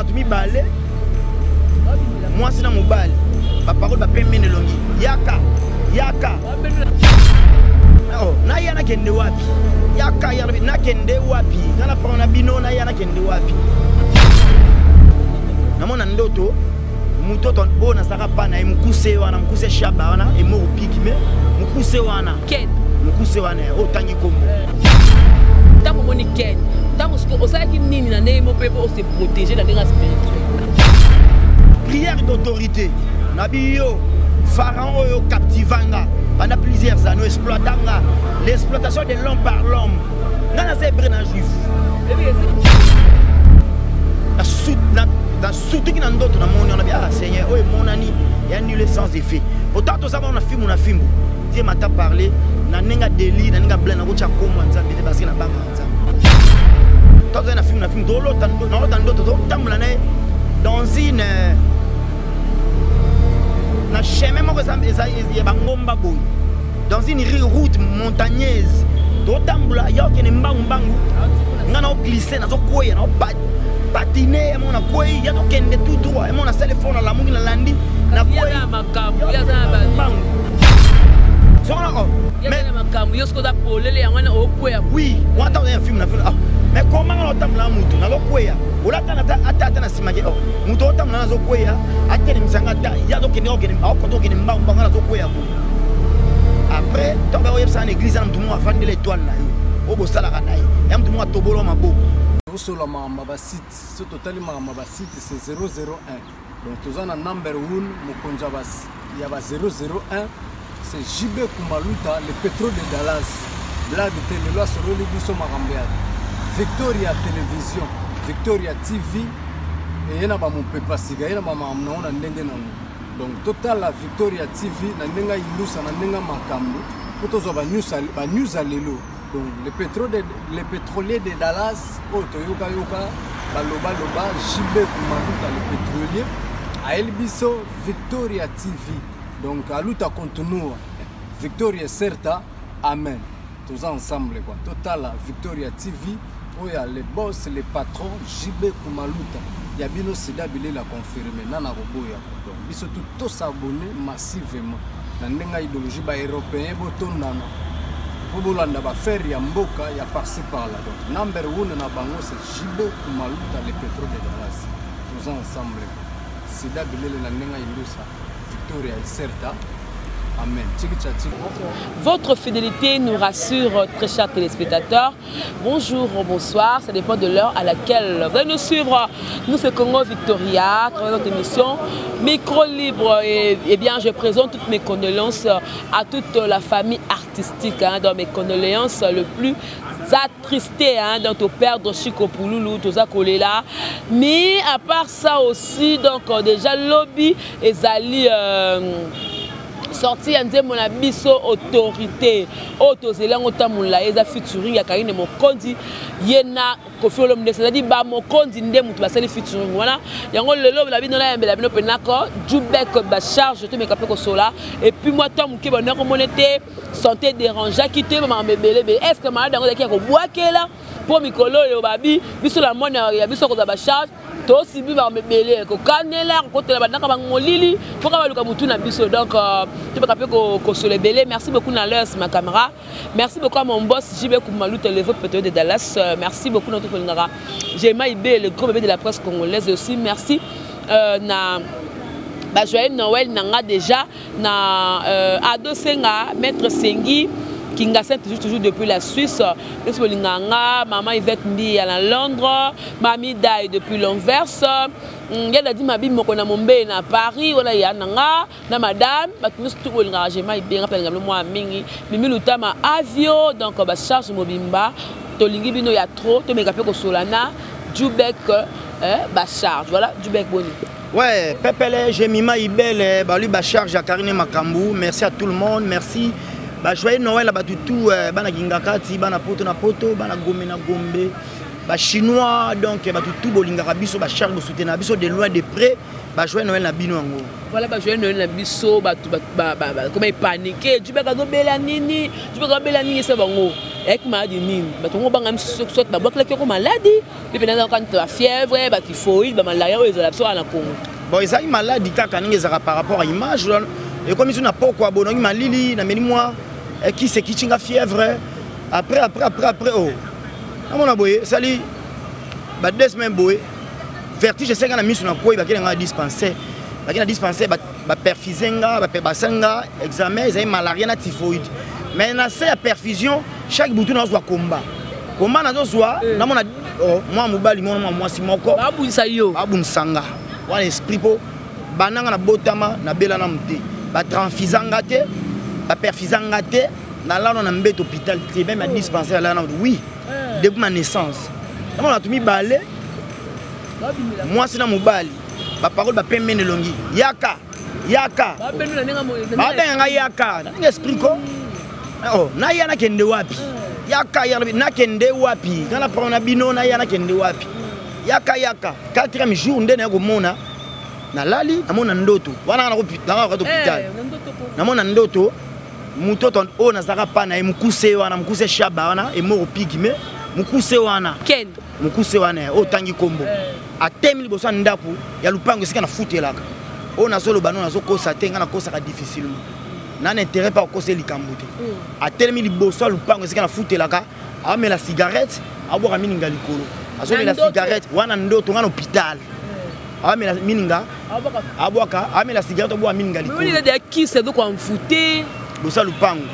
Bato mibale, mwasi na mobali, bapakoli bapembe na elongi. Yaka, yaka. Oh, naya nakende wapi? Yaka, yaka, nakende wapi? Nga na na bino, naya nakende wapi? Namona ndoto moto oyo nazalaka pa na ye, mokuse wana, mokuse shaba wana, emoko piki me mokuse wana, Ken mokuse wana oyo otangi kombo. Ntango omoni Ken, ntango osalaki nini na ndenge mo mpe ose protéger na ndenge ya spirituel? Prière d'autorité na biyo. Pharaon oyo captivanga pendant plusieurs années, exploitanga, l'exploitation de l'homme par l'homme. Nga naza hébreu na juif. Nasutuki na ndoto, namoni wana bi: ah Seigneur, oyo emonani ya nul, sans effet. Autant toza bango na fimbu na fimbu. Dieu m'a parlé na ndenge deli, na ndenge blanc, nakotya kombo ya Nzambe te parce que nabangaka Nzambe. Tozali na fimbu na fimbu, nalota ndoto totambola na ye dans une na chemin moko eza ya bangomba boye, dans une route montagneuse. Totambola, ya okende mbangu mbangu, nga na oglisse, nazokweya, naopatine ya moko, nakwei. Ya tokende tout droit, ya moko nasali fort, nalamuki, nalandi, nakwei mbangu. Makambo yo soki oza polele, yango wana okweya. Oui, wana ntango ya film na film. Ah, mais comment nga naotambola na mutu, nazokweya, olata ata ata na nsima ke moto otambola, nazokweya, atelemisanga ata ya tokende, okende, aokota, okende mbangu mbangu, nga nazokweya boye. Après, ntango bakoyebisaka na église, na motu moko afandela étoile na yo oyo bosalaka na ye, ya motu moko atobola maboko. Tosola makambo ya basite. So totali makambo ya basite, c'est 001. Donc toza na number 1, mokonzi ya ba 001, c'est JB Kumaluta, le pétrole de Dallas. Blague te, lelo asololi biso makambo ya Victoria Télévision, Victoria TV. Eye na bamopepa sika, ye na bamakambo nango na ndenge nango. Donc totala Victoria TV na ndenge ayindusa, na ndenge makambo, mpo tozwa banews ya lelo. Donc le pétrolier de Dallas oyo toyokayoka balobaloba, JB Kumaluta le pétrolier ayeli biso Victoria TV. Donc aluta continua, victoria certa, amen. Toza ensemble quoi. Totala Victoria TV oyo ya le boss, le patron JB Kumaluta ya bino, sida bilela confirme nana koboya. Donc biso tu tosabonner massivement na ndenge ya idéologie. Baeuropéen botondana mpo bolanda baaffaire ya mboka ya par-ci par-là. Donc number one na bango, c'est JB Kumaluta le pétrole de Dallas. Toza ensemble, sida bilele na ndenge ya indusa, victoria certa, amen. Tiki tcha tiki. Votre fidélité nous rassure, très chers téléspectateurs. Bonjour, bonsoir, ça dépend de l'heure à laquelle vous allez nous suivre. Nous, c'est Congo Victoria, à travers notre émission Micro Libre. Et bien, je présente toutes mes condoléances à toute la famille artistique. Hein, dans mes condoléances le plus attristé, hein, donc perdre Chico Pouloulou, toza kolela. Mais à part ça aussi, donc déjà lobi ezali sorti ya nzembo na biso Autorité oyo tozeli yango tambola. Eza featuring ya Karine Mokonzi, ye na Kofi Olomide, c'est-à-dire bamokonzi nde moto basali featuring wana. Yango lelo na bino nayambela bino mpenako Jubek Bacharge, tomeka mpe kosola. Et puis mwa temps moke bandako mona ete santé dérangeaki te, bamakambo ebele ebele. Est ce que malade yango ezalaki ya kobwakela? Mpo mikolo oyo babi biso na mone ya biso kozwa bacharge, tosibi makambo ebele, kokanela, kokotela bandaka bangolili mpoka baluka motu na biso. Donc tobeka mpe kosola ebele. Merci beaucoup na l'heure ma caméra. Merci beaucoup à mon boss JB Koumalouta, le vrai pétrolier de Dallas. Merci beaucoup notre kolingaka Jema Ibe, le gros bébé de la presse congolaise aussi. Merci na ba joyeux Noël nanga déjà na Ado Senga, maître Sengi Kingasin, toujours toujours depuis la Suisse. Nyonso bolingaka nga, mama Yvette Mbiya na Londres, mami Dai depuis l'Anvers, ya dadi mabi moko na Mombe na Paris wana, ya na nga na madame. Bato nyonso tu bolingaka Jema Ibenga mpe alinga bino mwa mingi, Mimi Lutama Avio. Donc bacharge mobimba, tolingi bino ya trop. Tomeka mpe kosola na Jubek Bacharge. Voilà, Jubek, boni? Ouais, Pepele, Jemima Ibele, Balu Bacharge, Karine Makambu, merci à tout le monde, merci. Bah, joyeux Noël à tout, bana Gingakati, bana Poto na Poto, bana Gombe na Gombe. Bachinois, donc bato tout bolingaka biso, bacharge bosoutenaka biso de loin, de près, bajoyeux Noël na bino yango. Voilà, bajoyeux Noël na biso. Bato koma epaniquer: Jubek azobela nini? Jubek azobela nini? Esa bango eyaki maladi nini? Bato ngo banga miso, soit babwakelaki yoko maladi mpe mpenza kanta bafièvre, batyphoïde, bamalaria oyo ezala biso wana na Congo. Bon, ezalaki maladi kaka ndenge ezalaka par rapport à image. Ekomi so na pokwa bonongi malili, nameli mwa kisi, ekiti nga fièvre. Après, après, après, après, oh, namona boye esali ba 2 semaines boye, vertige esenga na miso, na kwei. Bakei na nga na dispensaire, bakei na dispensaire, baperfuse nga, basali nga examen, ezali malaria na typhoïde. Mais na se ya perfusion, chaque butu nazozwa komba komba, nazozwa, namona, oh, mwa mobali moko na mwa mwasi moko. Babundisa yo? Babundisa nga wana esprit, mpo bandanga nabotama nabela nanu te, batransfusa nga te, baperfusa nga te, nalala na mbeto hôpital te, même ya dispensaire alala nanu. Oui, depuis ma naissance namona bato mibale, mwasi na mobali, baparole bapembeni elongi: "Yaka, yaka." Babenga ngai "yaka" na ndenge esprit ko. Oh, naya nakende wapi? Yaka, yaka, nakende wapi? Nga na parole na bino, naya nakende wapi? Yaka, yaka. Quatrième jour nde naya komona, nalali, namona ndoto wana nga nanga kati hôpital, namona ndoto moto oyo nazalaka pa na ye, mokuse wana, mokuse shaba wana, emoko pigme, mokuse wana. Ken. Mokuse wana oyo otangi nkombo, atemi liboso ya ndako ya lupango esika nafutelaka. Oyo nazoloba no, nazokosa te, ngai nakosaka difficilement, na intérêt mpa kokosa likambo te. Atelemi liboso ya lupango esika nafutelaka, amela cigarette, abwaka mininga likolo, azomela cigarette wana. Ndoto nga na hôpital, amela mininga, abwaka, amela cigarette, abwaka mininga likolo. Kisi azokoamfute. Liboso ya lupango,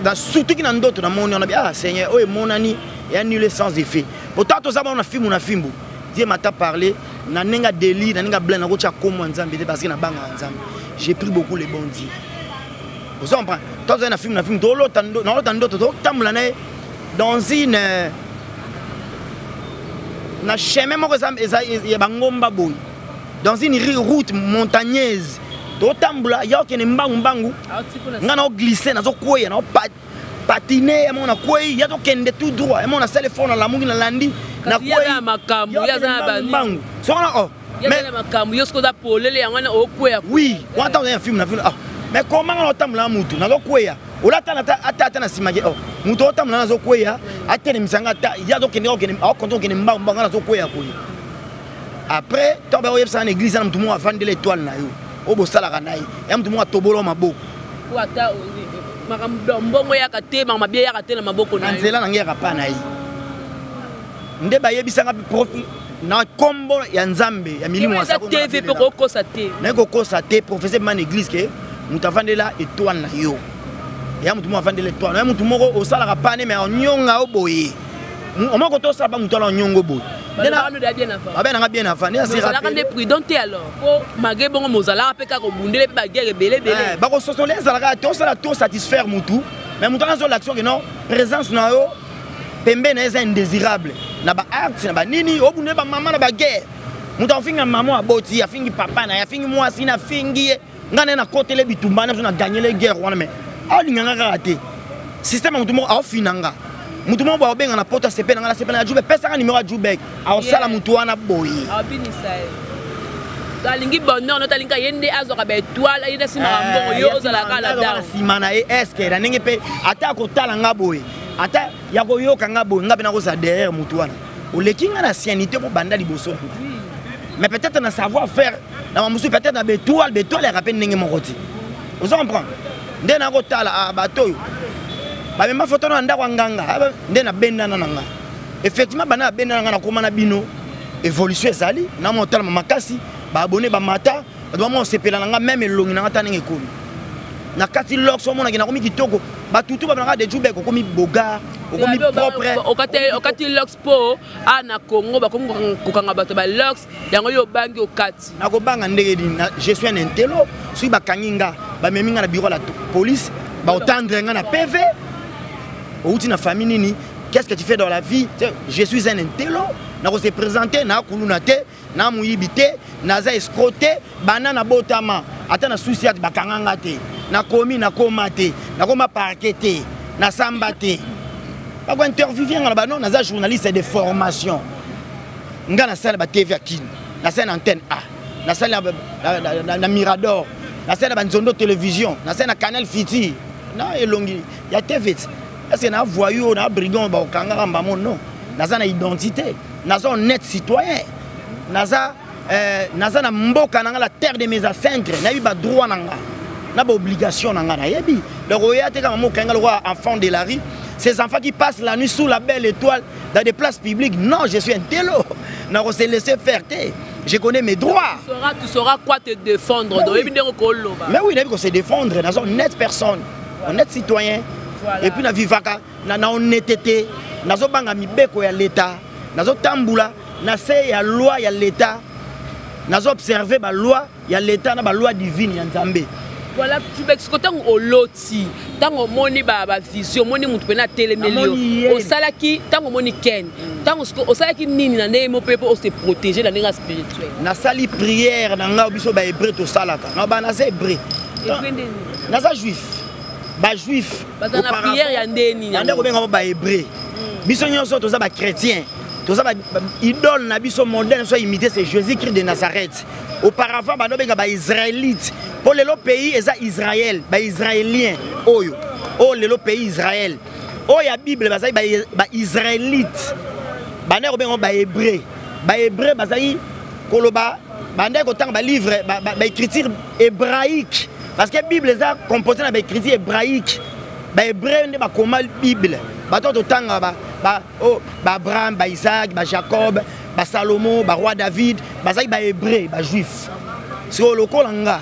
nasutuki na ndoto, namoni wana: "Ah Seigneur, oyo emonani eya nul sans effet." Pourtant toza bana na fimbu na fimbu. Dieu m'a parlé na ndenge ya délire, na ndenge ya blague. Nakotia kombo ya Nzambe te parce que nabangaka Nzambe. J'ai pris beaucoup le bon Dieu, ozo comprendre? Tozali na fimbu na fimbu, tolota, nalota ndoto, totambola na ye dans une na chemin moko eza ya bangomba boye, dans une route montagneuse. Totambola, ya okende mbangu mbangu, nga na oglisse, nazokweya, na patine ya moko, nakwei. Ya tokende tout droit, ya moko nasali effort, nalamuki, nalandi. Nakwei mbangu sokona oh. Mais makambo yo soki oza polele, yango wana okweya. Oui, wana ntango ya film na film. Ah, mais comment nga na otambola na mutu, nazokweya, olata ata ata na nsima ke, oh, mutu otambola, nazokweya, atelemisa nga ata ye azokende, okende, aokonte okende mbangu mbangu, nga nazokweya koye. Après ntango bakoyebisaka na église, na mutu moko avandela étoile na yo oyo bosalaka na ye, ya mutu moko atobola maboko. Po ata makambo mbongo eyaka te, makambo mabe eyaka te na maboko. Na nzela na ngai yaka pa na ye nde bayebisanga na nkombo ya Nzambe ya milimo. TV mpe kokosa te. Naye kokosa te. Professeur ma na église ke moto avandela étoile na yo, ya motu moko avandela étoile na ya motu moko osalaka pane, mais onyonga o boye, omoko tosala pa motu wana onyongo boye. Babenanga bien avant. Ozalaka nde prudent te alors, po malgré bongo mozalaka mpe kaka obundele mpe baguerre ebele ebele. Bakososola, ezalaka te osala to satisfaire mutu, mais motu wana azolakisa ke non, présence na yo pembeni na ye eza indésirable na baacte na banini. Obundele bamama na baguerre, moto afinga mama aboti, afingi papa na ye, afingi mwasi na afingi ye. Ngai naye nakotele bitumba na biso, na gagner guerre wana, mais alinganga kaka te. Système ya motu moko aofina nga, motu moko boye aobenga na poto, asepe na nga, nasepe na Jubek, pesaka numéro ya Jubek, aosala motu wana boye. Abinisa ye, alingi bonheur noto, alingi ye nde azwaka baétoile, ye nde asimaka mbongo, yo ozalaka na down nsima na ye. Est-ce na ndenge mpe ata akotala nga boye, ata ya koyoka nga boye, nga mpe nakozala derrière motu wana? Oleki nga na ancienneté mpo banda liboso na nga, mais peut-être na savoir faire na bamosusu, peut-être na baétoile, baétoile yaka mpe ndenge moko te. Ozo comprendre nde nakotala bato oyo bamema foto na ndako ya nganga nde nabendana na nga. Effectivement, banda nabendana nga, nakóma na bino, évolution ezali na mwa otalama makasi, baabone bamata, bato bamwa osepela na nga, même elongi na nga ta ndenge ekomi na kati lox, omonaki nakomi kitoko, batutu babanaka de Jubek, okomi bogar, okomi propre. Okati lox mpo a na Congo bakomi kokanga bato balox yango, yo obangi okati. Nakobanga ndenge nini? Je suis un intello. Soki bakangi nga, bamemi nga na bureau la police, baotendre nga na PV: "Outi na famille nini? Qu'est-ce que tu fais dans la vie?" Je suis un intello. Nakose présenter na kuluna te, na moyibi te, naza escroc te. Banda nabotama, ata na susi ati bakanga nga te, nakomi nakoma te, nakoma parquet te, nasamba te. Bakointerviewe nga na bano, naza journaliste de formation. Nga nasala ba TV ya Kin, nasala na Antenne A, nasala na Mirador, nasala na Banzondo Télévision, nasala na Canal Fiti, na elongi ya TV. Est-ce que na voyou, na brigand, bakokangaka mbamo? Non, naza na identité, naza honnête citoyen, naza na mboka na nga, la terre de mes ancêtres. Nayebi badroit na nga na baobligation na nga, nayebi. Donc oya te kaka mokenga lokola enfant de la rue, ces enfants qui passent la nuit sous la belle étoile dans des places publiques. Non, je suis un télo, nako se laisser faire te. Je connais mes droits. Tu sauras quoi te défendre. Mais oui. Oyebi ndenge koloba. Mais oui, nayebi ko se défendre. Naza honnête personne, honnête citoyen. Voilà. Et puis navivaka na honnêteté, nazobanga mibeko ya l'État, nazotambola na se ya loi ya l'État, nazoobserve baloi ya l'État na baloi divine ya Nzambe. Voilà, Jubek, ntango oloti, ntango omoni bavision, omoni motu mpena atelemeli Namoni yo, ye. Osalaki ntango omoni Ken, ntango osalaki nini na ndenge mo mpe mpo ose protéger na ndenge ya spirituel? Nasali prière na ngai. Biso bahébreu tosalaka na ba, naza hébreu. Hébreu ndeni? Naza juif, bajuif. Baza na prière ya ndeni? Nde kobenga ngo bahébreu. Biso nyonso toza bachrétien, toza idole na biso, modèle so imité, c'est Jésus Christ de Nazareth. Auparavant bando benga baisraélite, mpo lelo pays eza Israël, baisraélien oyo lelo pays Israël. Oyo ya Bible bazali baisraélite, bande kobenga ngo bahébreu. Bahébreu bazali koloba, bande kotanga balivre, baécriture hébraïque, parce que Bible eza composé na baécriture hébraïque. Bahébreu nde bakoma Bible. Bato totanga oh, baabraham, baisaac, bajacob, basalomo, baroi David, bazalaki bahébreu, bajuif. Sikoyo lokola nga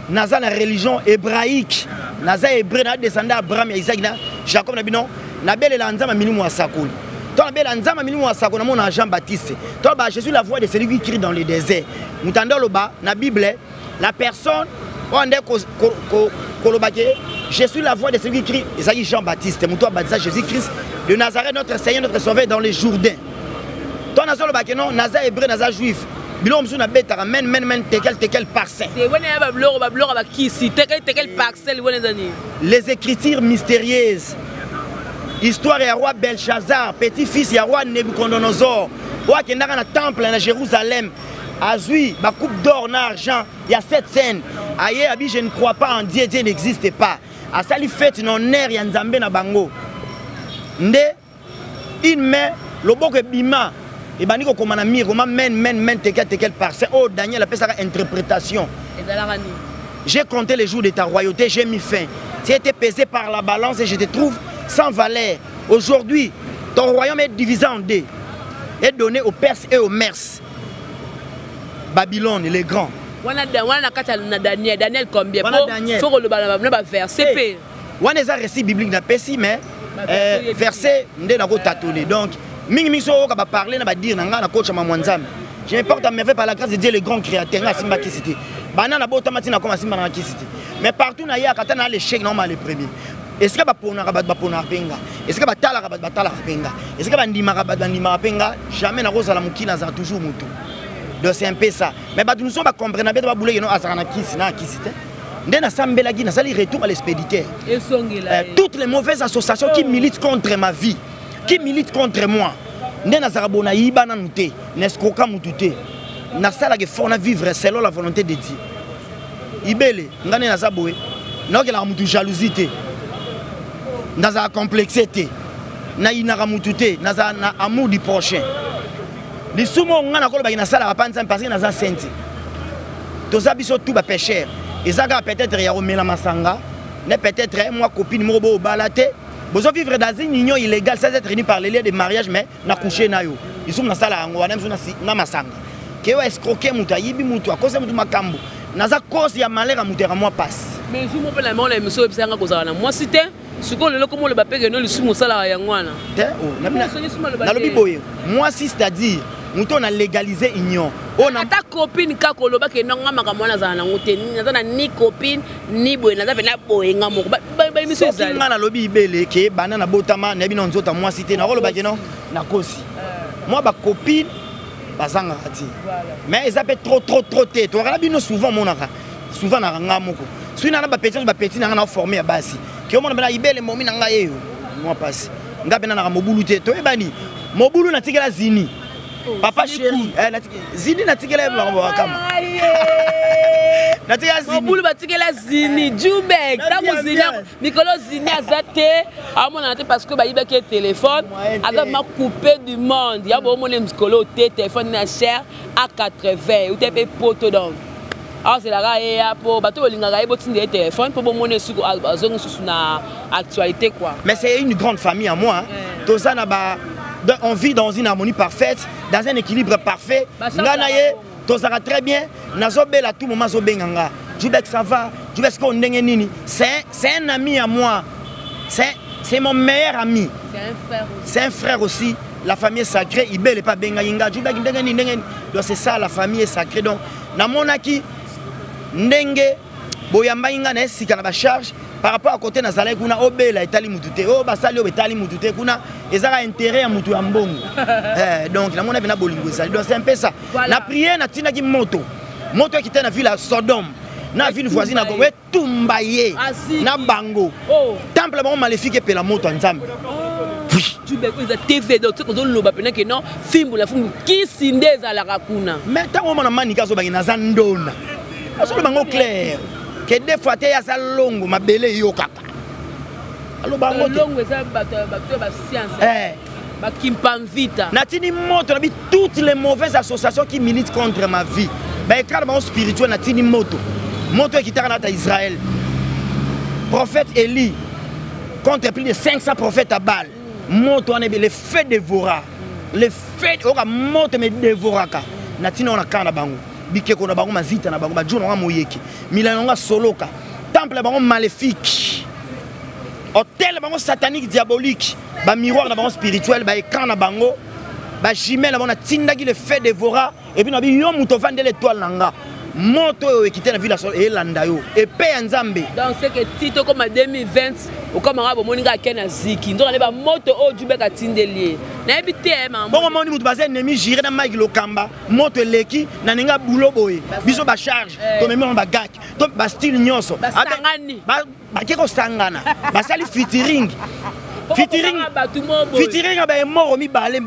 naza na religion hébraïque, naza hébreu, na descendant Abraham, ya Isaac na Jacob, na bino nabelela Nzambe milimo ya sakoli. To nabela Nzambe milimo ya sakoli, namona Jean Baptiste to ba: "Je suis la voix de celui qui crie dans le désert." Moto ande oloba na Bible, la personne oyo ande koloba ke "Je suis la voix de celui qui crie" ezalaki Jean Baptiste, moto abatisa Jésus Christ de Nazareth, notre Seigneur, notre Sauveur, dans les Jourdains. To nazoloba ke non, naza hébreu, naza juif. Biloko mosusu nabetaka men men men tekel tekel parcelle. Te, wana ya babiloko bakisi tekel tekel parcelle, wana eza nini? Les écritures mystérieuses, histoire ya roi Belshazzar, petit-fils ya roi Nebuchadnezzar, oyo akendaka na temple na Jérusalem, azwi bacoupe d'or na argent ya sept scène, aye abi: "Je ne crois pas en Dieu, Dieu n'existe pas." Asali fête na honneur ya Nzambe na bango. Nde une main, loboko ebima, ebandi kokoma na mur, koma men men men tekel tekel parcelle. Oyo Daniel apesaka interprétation. Ezalaka nini? J'ai compté les jours de ta royauté, j'ai mis fin. Tu as été pesé par la balance et je te trouve sans valeur. Aujourd'hui, ton royaume est divisé en deux et donné aux Perses et aux Mers. Babylone, les grands. Wana na kati ya na Daniel, Daniel combien? Wana Daniel. Faut koloba na baverset mpe. Wana eza récit biblique napesi, mais Ba verset oyebi. Verset nde nakotatole. Donc mingimingi so oyoka baparle na badire na ngai, nakotya mwa Nzambe. Je me porte à merveille par la grâce de Dieu, le grand créateur. Ngai asimba kisi te, bana nabotama ntina koma asimba nanga kisi te, mais partout nayaka, ata na l'échec, naoma le premier. Esika baponaka bato, baponaka mpe nga. Esika batalaka bato, batalaka mpe nga. Esika bandimaka bato, bandimaka mpe nga. Jamais nakozala mokili, nazala toujours motu. Donc c'est un peu ça. Mais bato mosusu bacomprena be te, babuleki no azalaka na kisi, na kisi te. Nde nasambelaki, nasali retour à l'expéditeur. Esongela. Toutes les mauvaises associations qui militent contre ma vie, qui militent contre moi, nde nazalaka bo nayiba nanu te, naescroka mutu te, nasalaka effort na vivre selon la volonté de Dieu. Ibele nga nde naza boye, naokelaka mutu jalousie te, nazala complexe te, nayinaka mutu te, nazala na amour du prochain. Lisumu oyo nga nakolobaki nasalaka mpa Nzambe, parce que naza saint, toza biso tu bapêcheur. Eza kaka peut-être ya komela masanga ne, peut-être mwa copine moko boyo obala te, bozovivre dans une union illégale sans être unis par le lien de mariage, mais na couche na yo. Lisumu nasala yango wana miso na masanga ke oyo escroquer moto, ayibi moto, akosa moto makambo, naza cause ya malheur ya moto, yaka mwa pasi. Mais jour mo mpe na mona émission, oyebisanga kozala na mwasi te. Sikoyo lelo komo oloba mpe keno lisumu osalaka yango wana. Te, oh, nalobi boye: mwasi, c'est-à-dire moto oyo na légaliser union oyo na Ata copine kaka, olobaki enonga makambo wana, azala nango te, naza na ni copine ni boye, naza mpena boye nga moko. Baémission Soki ezali. Nga nalobi ibele ke banda nabotama nayebi na nzoto ya mwasi te, nakolobaki no nakosi. Mwa bacopine bazangaka te, mais eza mpe trop trop trop te. Tokaka na bino souvent, omonaka souvent naka nga moko soki nana bapeti, bapeti na nga na forme ya basi ke omona mpena ibele momi na ngai eyo mwa pasi. Nga mpe nanaka mobulu te, toyebani mobulu natikela zini. Oh, papa chéri, eh, zini natikela ye makambo bakama, natikela zini. Mobulu batikela zini Jubek. Ntango zini, mikolo zini aza te, amonana te parce que bayibaki ye téléphone, aza ma coupé du monde. Ya boomona mikolo te, téléphone na cher a 80 ute mpe poto. Donc azelaka ye ya mpo bato bolingaka ye, botinda ye téléphone mpo bomona esuku azongi lisusu na actualité quoi. Mais c'est une grande famille à moi, hein. Toza na ba, on vit dans une harmonie parfaite, dans un équilibre parfait. Nga na ye tozalaka très bien. Nazobela, tout moment azobenga nga: "Jubek, ça va? Jubek, sikoyo ndenge nini?" C'est un ami à moi, c'est mon meilleur ami. C'est un frère aussi. C'est un frère aussi. La famille est sacrée. Ibele pa benga nga: "Jubek, ndenge nini, ndenge nini?" Donc c'est ça, la famille est sacrée. Donc namonaki ndenge boyambaki nga na esika na bacharge par rapport à côté nazalaki kuna, obela etali mutu te, oyo basali oyo etali mutu te, kuna ezaka intérêt ya mutu ya mbongo. Donc namona mpena bolingo ezali. Donc c'est un peu ça. Voilà. Na prière, natindaki moto, moto ekite na ville ya Sodome na ville voisine na Kongo, etumba ye Aziki. na bango. Oh. Temple bango maléfique epela moto ya Nzambe, oui. Jubek, oyo eza TV, donc soki ozoloba mpena ke non, fimbu na fimbu, kisi nde ezalaka kuna. Mais ntango omona Manika azobangi naza ndona, azoloba yango clair ke des fois te ye aza longo mabele eyokaka, aloba yango te. Longo eza bato ya bascience. Eh. Bakimpa mvita. Natindi moto nabi toutes les mauvaises associations qui militent contre ma vie, baécran na bango spirituel, natindi moto, moto ekitaka na ata Israël, prophète Eli contre plus de 500 prophètes à Baal. Moto wana ebe le feu dévora, le feu oyoka moto me dévoraka. Natindi yango na kaka na bango, bikeko na bango, mazita na bango, bajour na bango moyeki, milano na bango asoloka, temple na bango maléfique, autel na bango satanique, diabolique, bamiroir na bango spirituel, baécran na bango, bajumelle na bango, natindaki le feu dévora. Et puis nabi yo moto ovandela étoile na nga, moto oyo ekite na ville ya eyelanda yo epe ya Nzambe. Donc c'est que ti tokóma 2020, okomaka bomoni nga ake na ziki, nzoka nde bamoto oyo Jubek atindeli ye, nayebi te eh, mama. Bongo moni moto baza ennemi juré na Mike Lokamba, moto eleki na ndenge ya bulo boye, biso bacharge. Eh. Tomemi bango bagaki to bastyle nyonso. Basangani. Bake kosangana, basali featuring, featuring. Bato mo boye. Featuring ya baemoro mibale,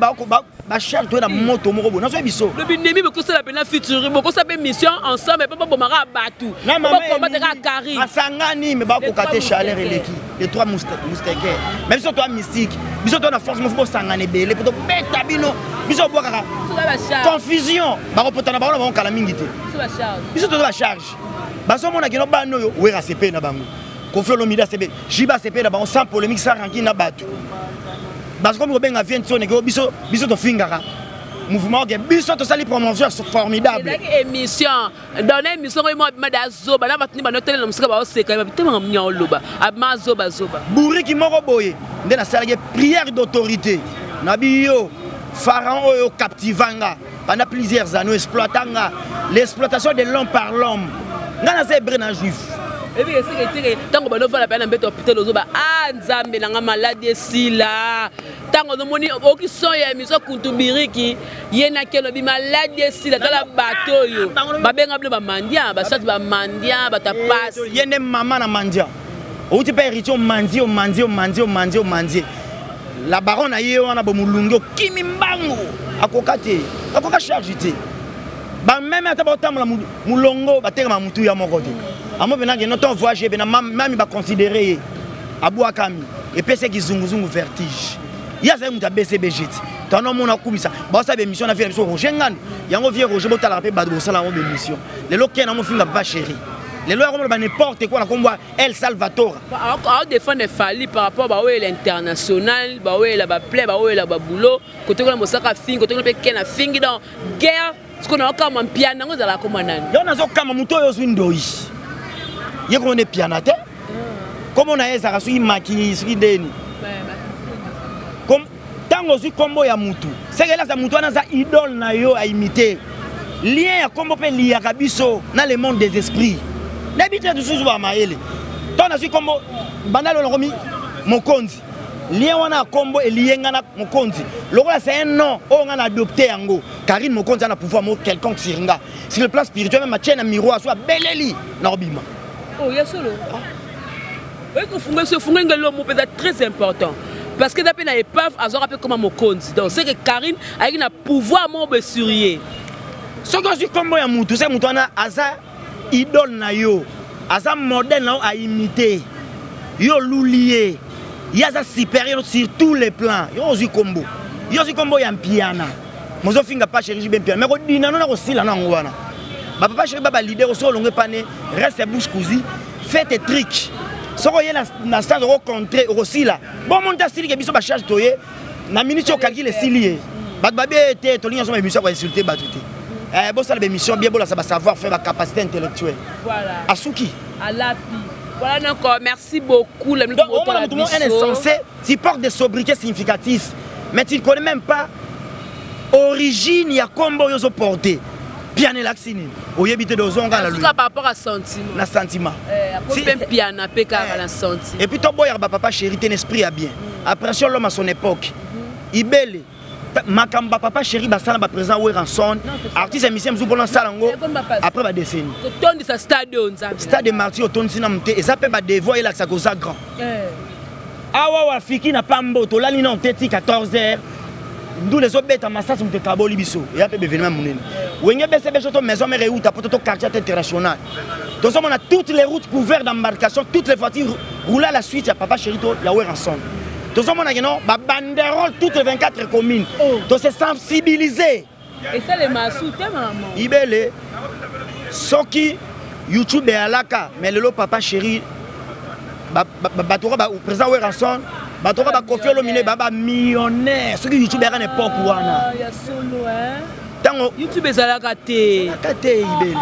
bacharge toye na moto moko boye, nazoyebi biso. Lobi ndemi bokosala mpena featuring, bokosala mpe mission ensemble mpe bobomaka bato. Na mama. Bokombataka kari. Basangani me bakoka te, Les trois chaleur moustiquaires. Eleki les trois moustiquaires. Mais biso toa mystique, biso toa na force mofo, bosangana ebele po tobeta bino. Biso obwakaka confusion, bakopota na bango na bango kala mingi te. Biso toza bacharge, bazomona kino bana oyo Wera sepe na bango, Kofi Olomide asepe, Jiba asepe na bango, sans polémique, sans rancune na bato. Bazokomi kobenga vie ntioneke biso, biso tofingaka mouvement oke, biso tosali promotion formidable. Ezalaki émission, dans na émission oyo mo abima da azoba na bato nde banotelela mosika, baoseka batemaka nya oloba abima azoba azoba. Buriki moko boye nde nasalaki prière d'autorité na biyo: pharaon oyo captiva nga pendant plusieurs années, exploita nga, l'exploitation de l'homme par l'homme. Nga naza hébreu na juif. Ebi esika eteke ntango banovala mpe na mbeto hôpital, ozoba a Nzambe nanga, maladi esila. Ntango ozomoni oki son ya émission kuntu biriki ye na keno bi maladi esila. Tala bato oyo babenga bino bamandia, basati bamandia, bato ya pasi. Ye nde mama na mandia, outi mpe héritier, omandie, omandie, omandie, omandie, omandie la baron na ye wana bomolungi, okimi mbangu, akoka te, akoka charge te. Bameme ata baotambola molongo, batekama mutu ya moko te. Amo mpena keno to voyage mpena mami baconsidere ye, abwakami, epesaki zunguzungu, vertige. Ye azali moto ya BCBG ti tano omona akumisa baosala bémission na vie na biso. Roger Ngando yango, vie Roger, botalaka mpe bato bosala yango bémission. Lelo ke na mofinga papa chéri, lelo yango mona ba n'importe quoi na kombo El Salvatora. Aodefendre Fali par rapport baoyela international, baoyela baplay, baoyela babulo kote kuna, mosaka fingi kote kuna mpe ke na fingi. Donc guerre sikoyo naokama mpiana yango ezalaka koma nani? Yo nazokama moto oyo ozwi ndoi ye komona epiana te, kombo na ye ezalaka soki maki soki ndeni. Ntango ozwi nkombo ya mutu, sekeli aza mutu wana, aza idole na yo, aimite lien ya nkombo mpe liyaka biso na le monde des esprits. Nayebi te lisusu bamayele. Ntango nazwi nkombo banda lelo nakomi mokonzi, lien wana ya nkombo elie nga na mokonzi lokola c'est un nom oyo nga na adopté yango. Karine Mokonzi ana pouvoir moko quelconque sur nga sur le plan spirituel, même atie na miroir so abeleli na kobima. Oh, ya solo, oyi kofunga so efunga ngelo mo mpenza très important. Parce que eza mpe na épave, azwaka mpe koma mokonzi. Donc c'est que Karine ayaki na pouvoir moko boye sur ye. Soki ozwi nkombo ya mutu, se mutu wana aza idole na yo, aza modèle na yo, aimite yo, oluli ye, ye aza supérieur sur tous les plans. Yo ozwi nkombo, yo ozwi nkombo ya Mpiana, mozofinga pa chéri JB Mpiana, mais kodina no na kosila na yango wana. Bapapa chéri ba baleader, soki olongo epane, reste bouche cousue, fais tes trucs. Soki oye na stade, okocontre, okosila. Bon, monte asilike biso bacharge toye na minute oyo, calcul esili ye. Bato babe te, tolingi nyonso baémission ya koinsulte bato te. Bosala baémission bien, bolasa basavoir faire, bacapacité intellectuelle. Voilà. Asuki. Alapi. Voilà, donc merci beaucoup la. Donc omona moto moko, un insensé, tu portes des sobriquets significatifs, mais tu ne connais même pas origine ya kombo oyo ozoporte. Piana elakisi nini, oyebi te, dozonga na par rapport à sentiment. Na sentiment. Mpe Mpiana mpe kaka na sentiment. Et puis toboyaka bapapa chéri te, na esprit ya bien. Apprécions l'homme à son époque. Ibele makambo bapapa chéri basala, baprésident Werrason, artiste ya musicien mosusu mpona osala yango après badécennie. Kotondisa stade oyo, Nzambe. Stade de Martyr otondisi nanu te, eza mpe badevoir elakisaka oza grand. Awa wafiki na pambo, tolali nano te ti 14 heures, ndula ezobeta, masasi, moto ekaboli biso. Eya mpe baévénement monene, Wenge BCBG to Maison Mère, euta poto to quartier international, tozomona toutes les routes couvertes d'embarcation, toutes les voitures roulent à la suite ya papa chéri to ya Werrason. Tozomona ke non, babanderole, toutes les 24 communes tose sensibiliser. Esalema su te, mama. Ibele soki YouTube eyalaka, mais lelo papa chéri, bato oka président Werrason, bato oka baKoffi Olomide, ba bamillionnaire soki YouTube eyaka na époque wana. Ya solo. Ntango YouTube ezalaka te. Ezalaka te, Ibele.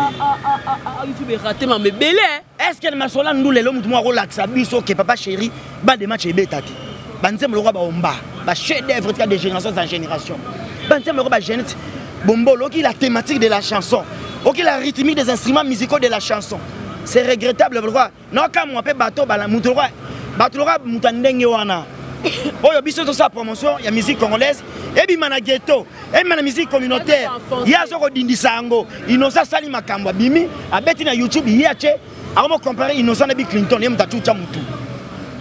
YouTube erate mama ebele. Est ce que na masolo ya ndu lelo, motu moko akolakisa biso ke papa chéri bande match ebeta te, banzembo lokola baomba, bachef d'œuvre tika de génération en génération, banzembo lokola bajeunette bombolo, oki la thématique de la chanson, oki la rythmique des instruments musicaux de la chanson, c'est regrettable. Pourquoi naokamwa mpe bato motu lokola bato lokola moto ya ndenge wana oyo biso tosala promotion ya musique congolaise, ebima na ghetto, ebima na musique communautaire, ye aza kodindisa yango. Innocent asali makambo, abimi, abeti na YouTube, ye atie, akomo compare Innocent na Bill Clinton. Ye moto atutia mutu,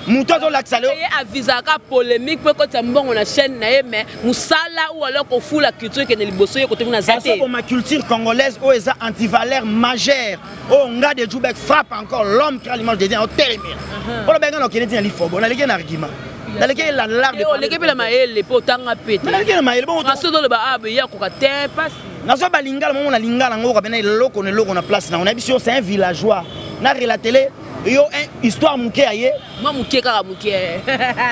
motu azolakisa leo. Ye avisaka polémique mpo ekotisa mbongo na chaîne na ye, mais mosala ou alors kofula culture ekende liboso, ye kote kuna aza te. Azoboma culture congolaise oyo eza antivaleur majeure. Oyo nga de Jubek frappe encore l'homme qui a l'image de Dieu, otelemela mpona benga na okende ntina lifobo, naleki na argument, naleki l'art. Oleki mpe na mayele mpo otanga mpe te. Naleki na mayele bongo. Français ozoloba abe ye akoka te, pasi. Nazwa balingala momo na lingala yango okoka pena eloko na eloko na place nango. Nayebi yo, c'est un villageois. Na relatele yo histoire moke ya ye. Mwa moke kaka, moke.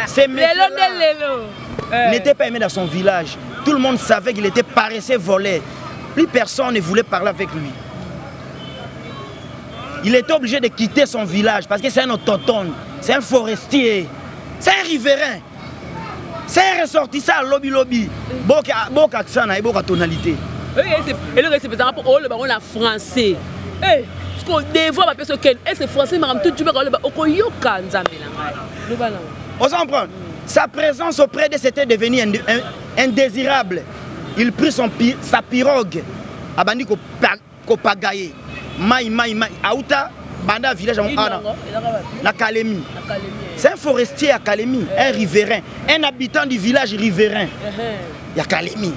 C'est lelo nde lelo. N'était pas aimé dans son village. Tout le monde savait qu'il était paresseux, voleur. Plus personne ne voulait parler avec lui. Il était obligé de quitter son village parce que c'est un autochtone, c'est un forestier, c'est un riverain, c'est un ressortissant à lobby lobby. Boka boka accent na boka tonalité. Eloko esepesaka mpo oloba ngo na français, parce que devoir bapesa okende ese français, makambo tu jubeka oloba, okoyoka Nzambe na ngai, loba nango. On s'en prend. Sa présence auprès de c'était devenu indésirable. Il prit sa pirogue, abandi kopagaye mai mai mai, auta banda village yango ana na Kalemi. C'est un forestier à Kalemi, un riverain, un habitant du village riverain ya Kalemi.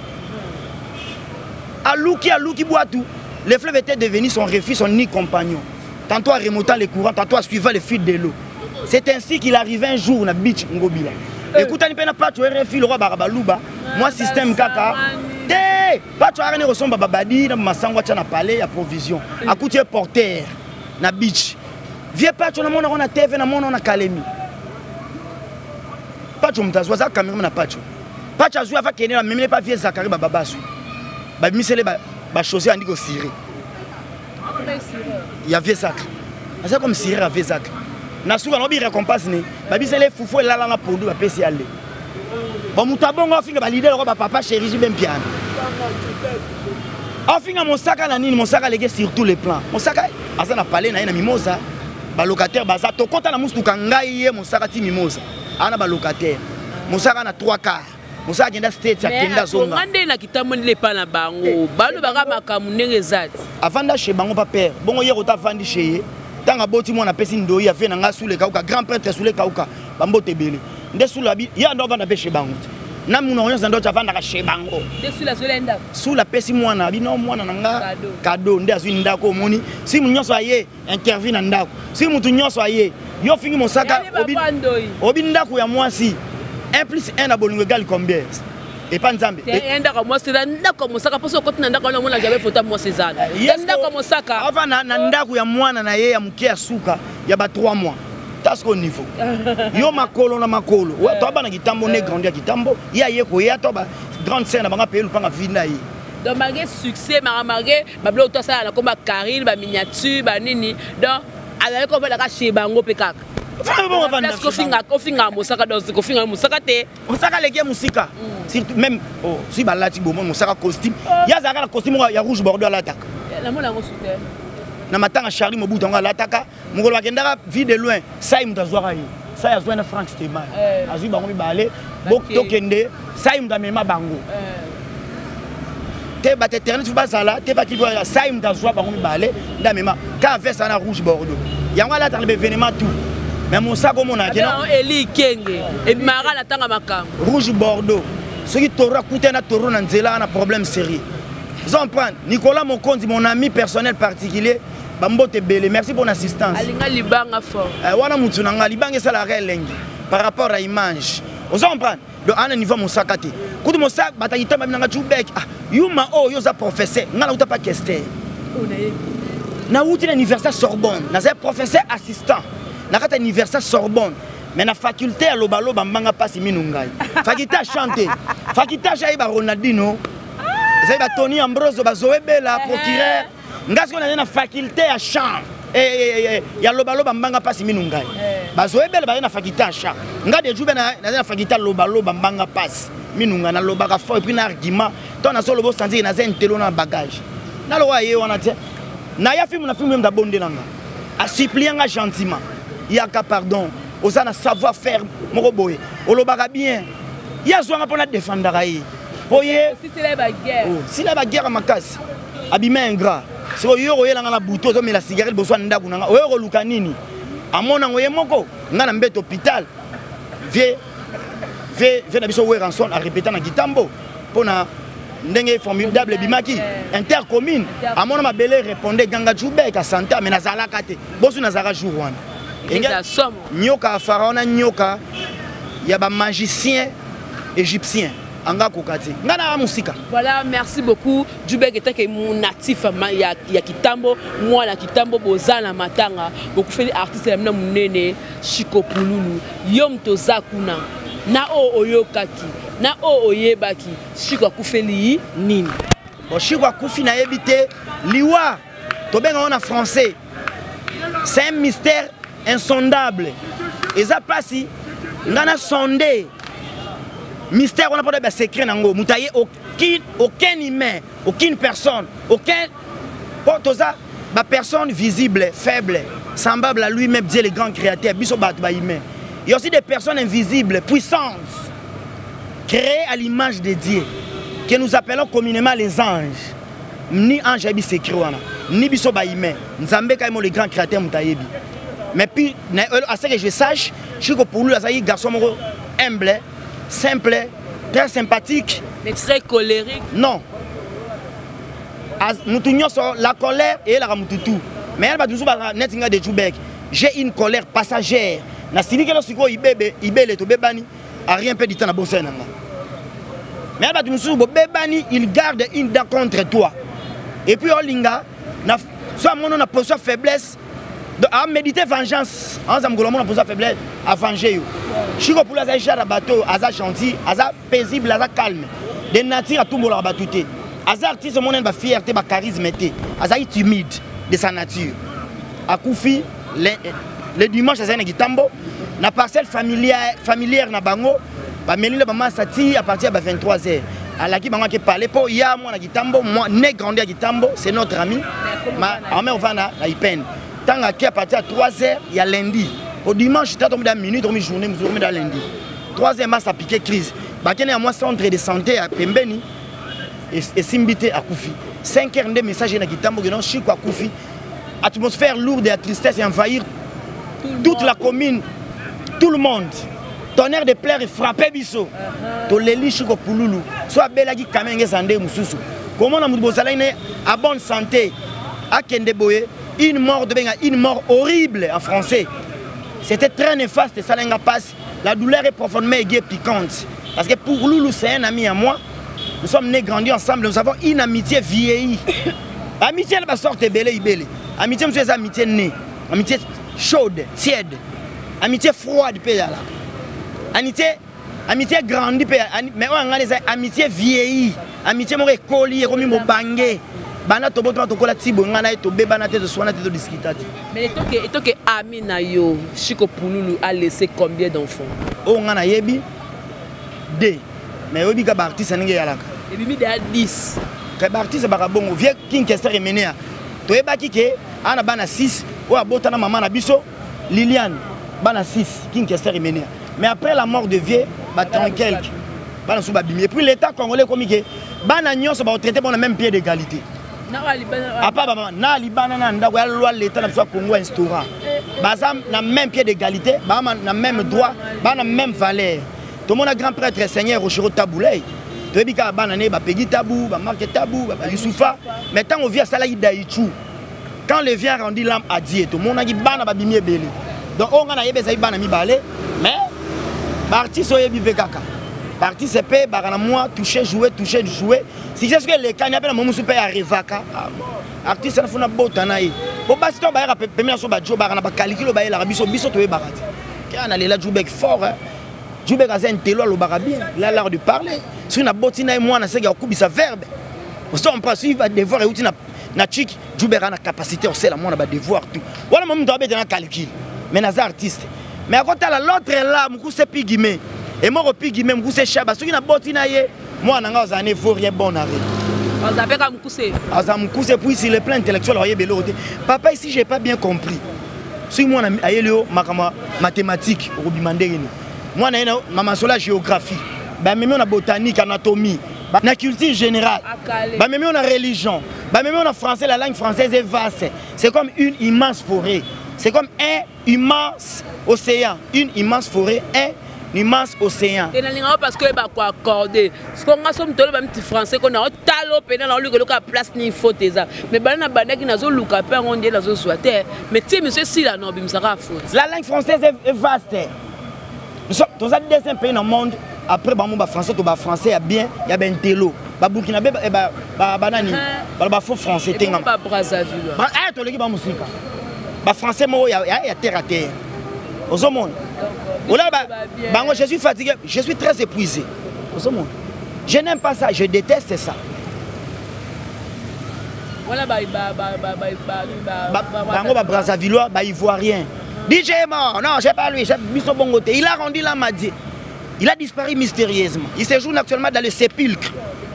Aluki, aluki bwatu. Le fleuve était devenu son refuge, son unique compagnon, tantôt à remontant les courants, tantôt à suivant le fil de l'eau. C'est ainsi qu'il arrivait un jour na beach Ngobila, ekutani mpe na Pacho RFI, lokwa baka baluba mwa système kaka te. Pacho akani kosomba babadi na masango, atya na palais ya provision, akuti ye porter na beach. Vieux Pacho, namonako na TV, namona na Kalemi. Pacho moto azwi, aza cameraman na Pacho. Pacho azwi, ava kende, amemeli pa vieux Zakari, bababa azwi, babimisele bachaussure, andi kosire ya vieux Sacre, aza comme sire ya vieux Sacre. Na suka naobi récompense ne babisele fufu elala na pondu, bapesi ale. Bon, moto abongo afinga baleader oko bapapa chéri JB Mpiana, afinga Mosaka na nini? Mosaka aleki sur tous les plans. Mosaka aza na palais na ye na Mimosa, balocataire baza. Tokɔta na musutuka, ngai, ye, Mosaka ti Mimosa, aza na balocataire. Mosaka na 3 quarts, Mosaka akenda State, akenda zonga. Nga nde na kitambo ndele epa na bango, balobaka makambo ndenge eza ti. Avanda chez bango pa père bongo, ye kota avandi chez ye. Ntango aboti mwana, apesi ndoi, ave na ngai Sule Kauka, grand prêtre Sule Kauka, bambote ebele. Nde Sula abi ye ando avanda mpe chez bango te, na monoko nyonso nde avandaka chez bango. Sula apesi mwana, abi no mwana na nga cadeau, nde azwi ndako. Omoni, si motu nyonso aye interview na ndako, si motu nyonso aye, yo ofingi mosaka, obi ndako ya mwasi. 1 plus 1 na bolingo égale combien epa Nzambe? Ndako ya mwasi eza ndako ya mosaka. Mposo okoti na ndako wana, omona jamais foto ya mwasi ezala ndako ya mosaka. Ava na ndako ya mwana na ye ya moke ya suka ya ba 3 mois. Taske au niveau yo makolo na makolo, to bana Kitambo ne grandi ya Kitambo, ye aye koya to ba grande sœur na bango apeye lupanga vinda ye. Donc malgré succès, malgré babiloko to asala na komba Karine, baminiature, banini, donc azali kovandaka chez bango mpe kaka kofinga mosaka. Donc kofinga mosaka te. Mosaka aleki ye mosika, surtout même, oh, soki balati bomo mosaka costume, ye azalaka na costume moko ya rouge bordeaux alataka na matanga Charlie Mobutu. Yango alataka mokolo bakendaka Vie de Loin. Sai moto azwaka ye, sai azwa na Frank Steman, azwi bango mibale, tokende. Sai moto amema bango te, bato internet fo bazala te, baki sai moto azwa bango mibale nde amema ka veste wana rouge bordeaux. Yango alataka na baévénement tout, mais mosaka omonaka. Eli Kenge ebimaka na ntanga makambo. Rouge bordeaux, soki toro akutani na toro na nzela wana, problème sérieux. Ozo comprendre? Nicolas Mokonzi, mon ami personnel particulier, bambote ebele, merci pour l'assistance. Alinga libanga fort. Wana mutu na nga, libanga esalaka elengi par rapport à image. Ozo comprendre? Donc ana niveau mosaka te. Kutu mosaka bataki tamba binanga Jubek, ah yuma oyo, yo oza professeur, nga nauta pa Kester, nauti na université Sorbonne, nazali professeur assistant na kati ya université Sorbonne, mais na faculté ya lobaloba mbanga mpasi minu ngai, faculté ya chante, faculté ya ayeba Ronaldino, ezali batony Ambroso, bazoebela procureur. Nga sikoyo nazali na faculté ya chant ya lobaloba mbanga mpasi minu ngai, bazoebela bazali na faculté ya chant. Nga de Jube nazali na faculté ya lobaloba mbanga mpasi minu ngai, nalobaka fort et puis na argument to nazoloba osanziki naza intelo na bagage nalokola ye wana te. Naya filme na filme, ye abondelanga, asupplier nga gentiment: yaka pardon, oza na savoir faire moko boye, olobaka bien. Ye azwanga mpo nadefendaka ye, mpo ye sila baguerre makasi, abima ingrat. Sikoyo yo koyelanga na butu, ozomela cigarette liboso ya ndako na nga, oyo koluka nini? Amonango ye moko nga na mbeto hôpital. Vie na biso Werrason arépéta na Kitambo mpona ndenge formidable ebimaki intercommune. Amona mabele répondre ganga Jubek asanta, mais nazalaka te bosu, nazalaka jour wana. Nyoka ya pharaon na nyoka ya bamagicien égyptien anga koka te, nga na mosika. Voilà, merci beaucoup Jubek. Etake natif ya Kitambo, mwana Kitambo, boza na matanga, bokufeli artiste na bino monene Chiko Pululu. Yo moto oza kuna, na oyo oyokaki, na oyo oyebaki, Chiko akufeli nini? Bon, Chiko akufi, nayebi te. Liwa tobenga na français, c'est un mystère insondable. Eza mpasi nga na sonde mystère wana mpona basecret nango. Moto aye, aucun humain, aucune personne, aucun, po toza bapersonne visible, faible, semblable à lui-même, Dieu le grand créateur. Biso bato bahumain, il y a aussi des personnes invisibles, puissantes, créées à l'image de Dieu, que nous appelons communément les anges. Ni ange ayebi secret wana, ni biso bahumain. Nzambe kaimo le grand créateur moto ayebi. Mais puis, à ce que je sache, Chiko Pulu azalaki garçon moko humble, simple, très sympathique. Mais très colérique. Non, mutu nyonso, la colère eyelaka mutu tu, mais yana bato mosusu bazala neti nga de Jubek, j'ai une colère passagère. Nasilikelo sikoyo ibebe ibele, tobebani a rien peu du temps na bosai na nga. Mais yana bato mosusu bobebani, il garde une dent contre toi et puis olinga na so amono na position ya faiblesse, donc amédite vengeance. Aza mokolo amona position ya faiblesse, avenger yo. Chiko Pulu aza genre ya bato oyo aza gentil, aza paisible, aza calme de nature, atumbolaka bato te. Aza artiste omonani bafierté, bacharisme te, azali timide de sa nature. Akufi le dimanche, azali na Kitambo na parcelle familière na bango, bameli na bamasa ti à partir ya ba 23 heures. Alaki bango ake parler mpo ya mwana Kitambo, né grandi ya Kitambo, c'est notre ami, ame ovanda na Ipene. Ntango ake à partir ya 3 heures ya lundi au dimanche, ta tomi da minute, tomi journée mosusu, tomi da lundi 3 heures, masa piqué crise, bakende ya mwa centre de santé ya pembeni, esimbi te, akufi. 5 heures nde message ye na Kitambo ke non, Chiko akufi. Atmosphère lourde ya tristesse envahir toute la commune, tout le monde. Tonnerre de pleurs efrappe biso. Toleli Shiko Pululu. So abelaki kamenge eza nde mosusu. Komona moto bozalaki ne à bonne santé akende boye, une mort de benga, une mort horrible en français. C'était très néfaste, ça nga passe. La douleur est profondément aiguë et piquante. Parce que pour Loulou, c'est un ami à moi. Nous sommes nés, grandis ensemble, nous avons une amitié vieillie. Amitié, elle va sortir belé, ibélé. Amitié, monsieur, c'est amitié née. Amitié chaude, tiède. Amitié froide, pe là. Amitié, amitié grandie, pe, mais on a les amitié vieillie. Amitié, mon écolier, comme mon bangé. Bana tobo to tokola tibo ngana to beba na te to swana te to discuter. Mais etoke ami na yo Shiko Pululu a laissé combien d'enfants? Oh ngana yebi 2. Mais yobi ka ba artiste ndenge yalaka. Ebimi de 10. Ka ba artiste ba bongo vieux King Kester Emenea. To yebaki ke ana bana 6 o abota na mama na biso Liliane bana 6 King Kester Emenea. Mais après la mort de vieux ba tranquille. Bana sou ba bimi. Et puis l'état congolais komi ke bana nyonso ba traiter bon na même pied d'égalité. Apa ba na libana na ndako ya loi l'état na biso Congo instaura. Baza na même pied d'égalité, ba na même droit, ba na même valeur. Tout mon grand prêtre Seigneur Rochero Taboulay. Toyebi kaka bana ne ba Peggy Tabou, ba Marc Tabou, ba Youssoufa. Mais tant on vient sala Idaïchou. Quand le vient rendu l'âme à Dieu, tout monde a dit bana ba bimie belé. Donc on a yebe zai bana mi balé, mais parti so yebi pe kaka. Parti c'est pe ba na moi toucher jouer toucher jouer. Si c'est ce que les cagnes appellent mon soupe arrivaka. Artiste na funa bota na ye. Bo basi to ba ya pe pe so ba job ba na ba calcul ba la biso biso to ba kati. Ka na lela Djoubek fort hein. Djoubek a un télo lo bara bien, il a l'art de parler. Si na boti na moi na sega kubisa verbe. So on passe il va devoir et outi na na chic Djoubek a na capacité on sait la moi na ba devoir tout. Voilà mon doit être dans calcul. Mais na artiste. Mais à côté la l'autre là mukuse pigime. Et moi pigime mukuse chaba soki na boti na ye moi nanga ozane vaut rien bon arrêt. Azapeka mukuse. Aza mukuse puis sur le plan intellectuel oye belo te. Papa ici j'ai pas bien compris. Si moi na ayelio makama mathématique okobima ndenge ni. Moi na mama sola géographie. Ba memi on a botanique, anatomie, ba na culture générale. Akale. Ba memi on a religion. Ba memi on a français, la langue française est vaste. C'est comme une immense forêt. C'est comme un immense océan, une immense forêt, un immense océan. Et na parce que ba quoi accorder. Ce qu'on a somme tolo ba petit français qu'on a talo pena na luka luka place ni faute eza. Mais bana bana ki nazo luka pe on dit nazo soiter. Mais ti monsieur Sila no bimisaka faute. La langue française est vaste. Nous sommes dans un deuxième pays dans le monde après ba ba français to ba français ya bien, ya ben telo. Ba Burkinabé ba ba ba banani. Ba ba faux français tenga. Ba Brazzaville. Ba eh to leki ba musika. Ba français mo ya ya terre à terre. Ozomona. Ola ba bango je suis fatigué, je suis très épuisé. Ozomona. Je n'aime pas ça, je déteste ça. Voilà ba ba ba ba ba ba ba bango ba Brazzavillois, ba Ivoirien. DJ est mort. Non, c'est pas lui, c'est Biso Bongo te. Il a rendu l'âme à Dieu. Il a disparu mystérieusement. Il séjourne actuellement dans le sépulcre,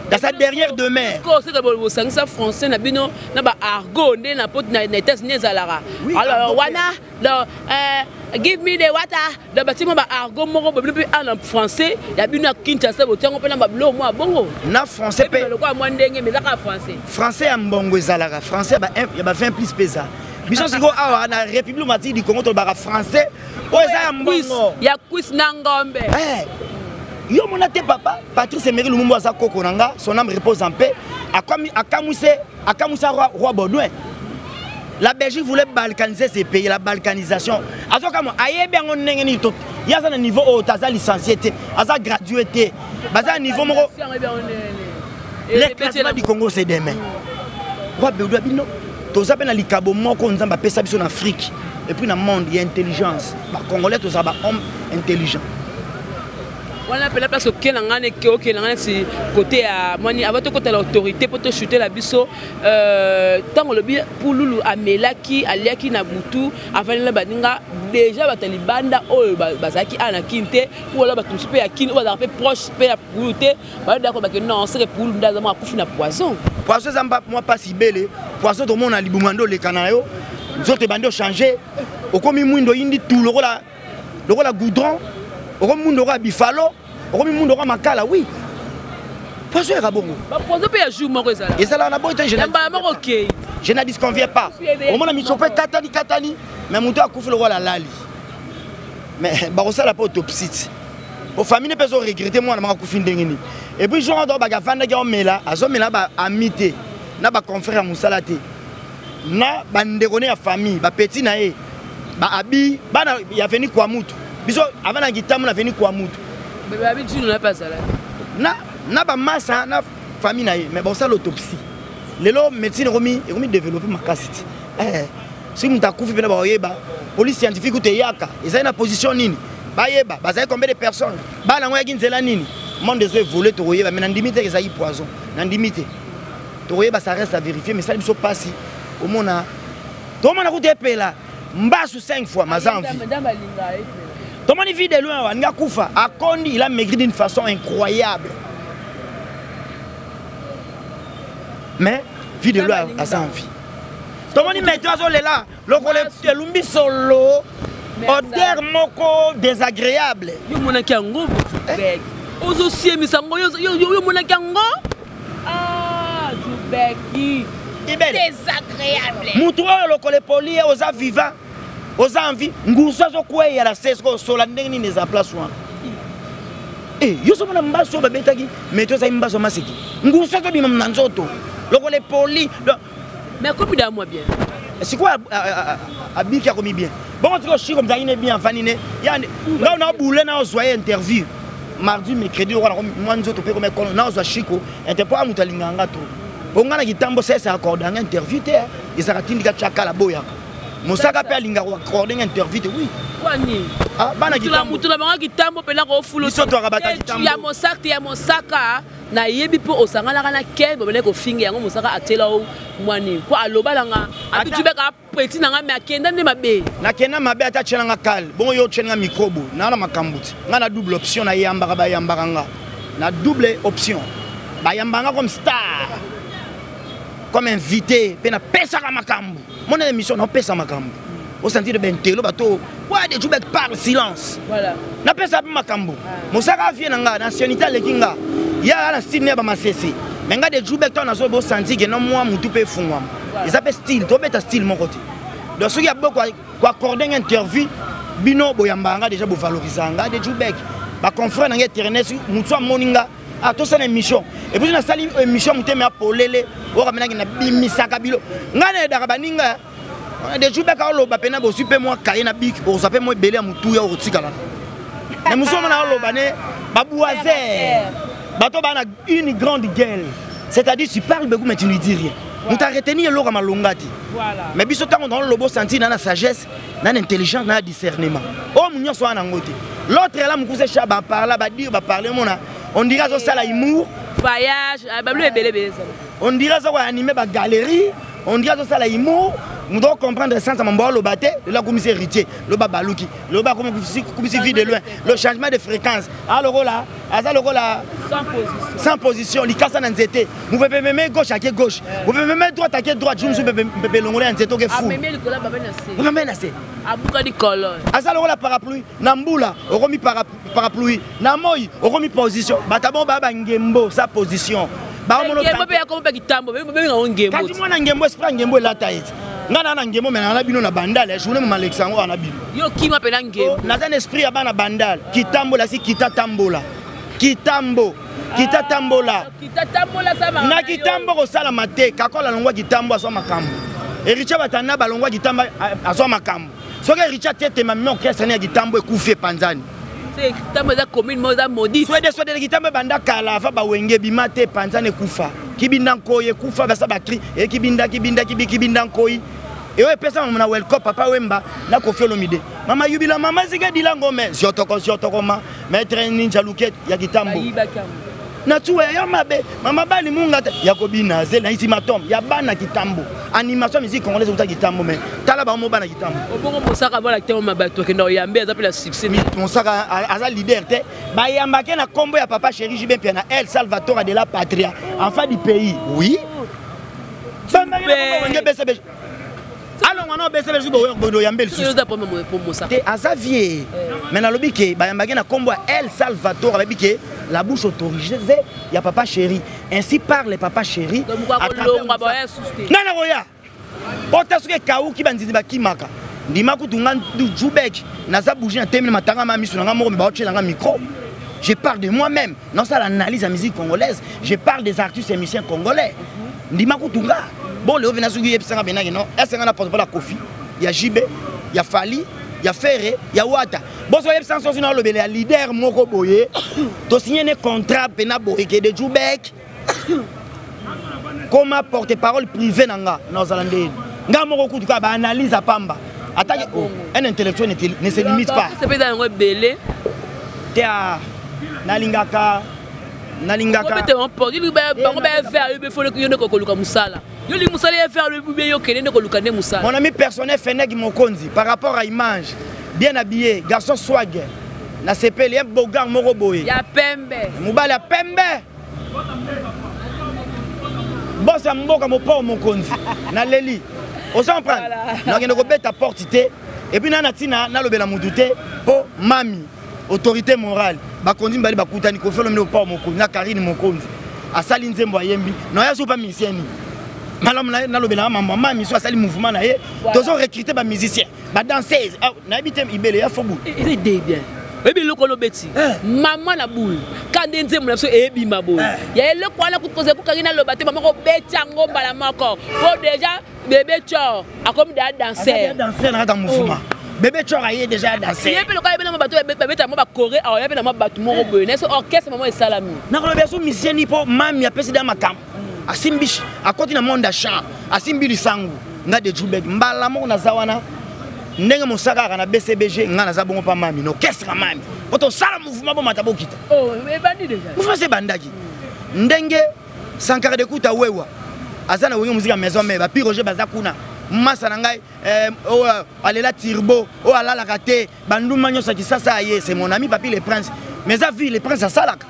dans sa dernière demeure. Parce que c'est que vous savez français na bino na ba argot nde na pot na États-Unis ezalaka. Oui, Alors, argot. wana, donc, give me the water. Donc, bâtiment ba argot moko ba bino pe en français, ya bino na Kinshasa botiango pe na ba biloko mwa bongo. Na français pe. Pe lokwa mwa ndenge mais ezaka français. Français ya mbongo ezalaka. Français ba un, ya ba 20 plus pesa. Biso siko awa na République démocratique du Congo to ba français. Oyo eza ya mbongo. Ya kwis na ngombe. Eh. Yo mona te papa Patrice Emery Lumumba aza koko nanga, son âme repose en paix. Akwami akamwise, akamwisa roi Baudouin. La Belgique voulait balkaniser ces pays, la balkanisation. Azo kamo ayebi yango ndenge nini to. Ya za na niveau oyo taza licencié te, aza gradué te. Baza niveau moko. Le classement du Congo c'est demain. Roi Baudouin bino toza pe na likabo moko Nzambe apesa biso na Afrique et puis na monde il y a intelligence. Ba Congolais toza ba homme intelligent. Wana pela place oke na ngane ke oke na ngane si côté ya mwani avant to kota l'autorité pour to chuter la biso tango lobi Pululu amelaki aliaki na butu avant na baninga déjà batalibanda oyo bazaki ana kinte ou alors bato pe ya kin ou bazaka pe proche pe ya Pululu te ba d'accord ba ke non c'est que Pululu ndaza mwa kufi na poison. Poison zamba moi pas si belle poison to mona libumando le kanayo nzoto bando changer okomi mwindo yindi tout lokola lokola goudron okomi mwindo lokola bifalo okomi mwindo lokola makala oui. Poison ya bongo. Ba poison pe ya jour moko ezala. Ezala na boy te je Ya mbala moko okei. Je n'en disconviens pas. Omona michope katani katani mais moto akufi lokola lali. Mais bakosala pe autopsie. Po famille mpe ezoregrete mwana maka akufi ndenge nini. Et puis jour wana baka afandaki aomela, azomela baami te na baconfrère ya mosala te na bandeko ne ya famille, bapeti na ye baabi bana ya veni kwa mutu biso avant na kitambo na veni kwa mutu na na bamasa na famille na ye. Mais bosala autopsie lelo, médecine ekomi développe makasi ti soki moto akufi mpena bakoyeba. Police scientifique kutu eyaka, ezali na position nini, bayeba bazali combien de personnes, bana yango yaki nzela nini. Monde ezo évolue, tokoyeba. Mais nandimi te ezalaki poison, nandimi te. Tokoyeba, ça reste à vérifier. Mais esali biso mpasi omona, tomona kutu epela mbasu 5 fois maza en vie. Tomoni Vie de Loin alingi akufa, akondi, il a maigri d'une façon incroyable. Mais Vie de Loin aza en vie. Tomoni maître azolela lokola elumbi solo, odeur moko désagréable. Yo omonaki yango ozosiemisa yango, yo omonaki yango. Ah, Jubeki désagréable. Mutu oyo lokola epoli ye, oza vivant, oza en vie, ngusu azokweya na se, soki osola ndenge nini eza place wana. Yo ozomona mbasu oyo babetaki meto, ezali mbasu ya maseki, ngusu azobima na nzoto lokola epoli. Mais akomi da mwa bien. Sikoyo abiki, akomi bien. Bongo sikoyo Shiko mzalaki ne bien, afandi ne ngai na bule na ozwa ye interview mardi, mercredi wana mwa nzoto mpe koma ekono. Na ozwa Shiko inter mpo amoto alingaka nga to po nga na kitambo sese accorde nga interview te, ezalaka tindika tiakala boyaka mosaka mpe alingaka koaccorde nga interview te, oui. Bana mutu na bango kitambo mpena kofulu. Biso twaka bata kitambo. Ya mosaka te, ya mosaka nayebi mpo osanganaka na ken, babandaki kofinga yango. Mosaka atiela o mwani mpo alobalanga abitubeka petit na nga, me akenda nde mabe. Nakenda mabe, ata atielanga kale bongo, yo otielanga micro boye naa na makambo ti nga na double option. Nayambaka, bayambaka nga na double option, bayambaka nga comme star, comme invité mpe napesaka makambo. Mona émission, naopesa makambo, osentir bentelo bato wa de Jubek parle, silence. Napesa mpe makambo. Mosaka avie na nga na anciennité, aleki nga ya na style ne ya bamasese. Me nga de Jubek, ntango nazoba osanti ke no mwa mutu mpe efungwama, eza mpe style, tobeta style moko te. Donc soki ya bo koaccorde nga interview, bino boyambaka nga déjà, bovalorisaka nga de Jubek, baconfrère na nga éternel. Motu amoni nga, ah, tosala émission. Et puis nasali émission, motema ya polele oyo kamenaki, nabimisaka bilo ngai nayedaka baninga de Jubek aoloba mpena. Bozwi mpe mwa kaye na bik, okozwa mpe mwa ebele ya motuya okotikala na mosu. Omona oloba ne baboiser, bato baa na une grande gueule, c'est-à-dire tu parles beaucoup mais tu ne dis rien. Moto aretenir eloko ya malonga te. Mais biso ntango naoloba, osentir na na sagesse, na na intelligence, na na discernement oyo mu nyonso wana nango te. L'autre là, mokuse cha, baparla, badire, baparle, omona on dirait azosala humour. Voyage babilo ebele ebele. On dirait aza koanime bagalerie, on dirait azosala humour. Moto ocomprendre sens ya mambo aloba te. Lelo akomisi héritier, loba baluki, loba akomisi Vie de Loin, le changement de fréquence a lokola aza lokola sans position, likasa na nzete. Mopepe meme gauche, ake gauche, mopepe meme droite, ake droite. Jour mosusu mpepe elongolo ya nzete, oke fou amemi na se. Abukani colonne. Aza lokola parapluie na mbula, okomi parapluie na moi, okomi position. Bato bongo baya bangembo sa position. Ngembo mpe yakoma mpe kitambo, bengango ngembo. Kasi mwana ngembo, esprit ya ngembo elata ete ngai naa na ngembo, me na bino na bandale ya journée momalekisa yango wana bino. Yo kima mpena ngembo. Naza na esprit ya bana bandale, kitambo lasi, kita tambola, kitambo, kita tambola. Na kitambo kosalama te. Kakola alongwa kitambo, azwa makambo. Héritier batanda balongwa kitambo, azwa makambo. Soki héritier atetema, memi orchestre ne ya kitambo ekufi, epanzani. Kitambo eza commune moko eza maudite. Swede swede, kitambo ebanda kala ava bawenge ebima te, epanzani, ekufa. Kibinda nkoi ekufa, basa bacri e kibinda kibinda kibi kibinda nkoi eyo epesa mama na welcome Papa Wemba na Kofi Olomide, mama yubila, mama zike dilango me ziotoko ziotoko ma maître ninja luket ya kitambo na tuwa ya mabe mama bali munga te ya kobina zela ultimatum ya bana kitambo. Animation musique congolaise uta kitambo, mais tala bango bana kitambo. Obongo mosaka bana kitambo, ma bato akenda oyambe, aza mpe na succès. Mosaka aza leader te, bayambake na nkombo ya Papa Chéri JB Mpia na El Salvatore de la Patria, enfant du pays, oui. Bambaki bese alongwa na obese besu boyambe lisusu te, aza vie. Mais nalobi ke bayambaki na nkombo ya El Salvatore, bayebi ke la bouche autorisée ya Papa Chéri, ainsi parle Papa Chéri. Nana koya ota soki ekawuki, banzinzi bakimaka. Ndima kutu nga Jubek naza bouge na temi na matanga ma miso na nga moko, me baotiela nga micro. Je parle de moi-même. Nasala analyse ya musique congolaise, je parle des artistes et musiciens congolais. Ndima kutu nga. Bon, leo vena soki yebisanga benaki non, esenga na porte-parole ya Kofi, ya JB, ya Fally, ya Ferre, ya Wata. Boso yebisanga soki na lobele ya leader moko boye, to signer ne contrat pena boye ke de Djoubek. Koma porte-parole privé na nga, na ozala ndeni. Nga moko kutu ka ba analyse à pamba. Attaque, oh, un intellectuel ne se limite pas. C'est peut-être yango ebele. Te a nalingaka nalingaka. Obete bango porte, bango ba faire yo be fo yo nde koluka musala. Yo li musala ya faire le bien yo kende nde koluka nde musala. Mon ami personnel Feneg Mokonzi par rapport à image, bien habillé, garçon swag. Na sepeli un beau gars moko boye. Ya pembe. Mobali ya pembe. Boss ya mboka mopao mokonzi naleli ozo comprendre nakende kobeta porte te et puis nana ntina nalobela mutu te mpo mami autorité morale bakonzi mibale bakutani Koffi Olomide mopao mokonzi na Karine mokonzi asali nzembo ayembi naye azo pa musicien nini malamu nalobelaka mambo mami so asali mouvement na ye tozo recruter ba musicien ba danseuse nayebi te ibele ya fobu eza idée bien oyebi eloko wana obeti mama na boule ka nde nzembo na biso eyebima boye ya eloko wana kozala kokangi naloba te mama kobeti yango mbala moko po déjà bébé Tsor akomi deya danser danser na kati ya mouvement bébé Tsor aye déjà danser ye mpe lokola yebi na bato babeta mwa bakore awa ye mpe na mwa bato moko boye na so orchestre mama esalami nakoloba so musicien ni mpo mami apesi da makambo asimbi akoti na monde ya chant asimbi lisangu nga de Djoubek mbala moko naza wana ndenge mosaka kaka na BCBG nga naza bongo pa mami na orchestre ya mami po tosala mouvement bomata bokita ebandi déjà mouvement se ebandaki ndenge Sankara de Kuta wewa aza na Wenge Musique ya maison mère bapi Roger baza kuna masa na ngai oyo alela turbo oyo alalaka te banduma nyonso ya Kisasa aye c'est mon ami Papi le Prince mais eza vie le Prince asalaka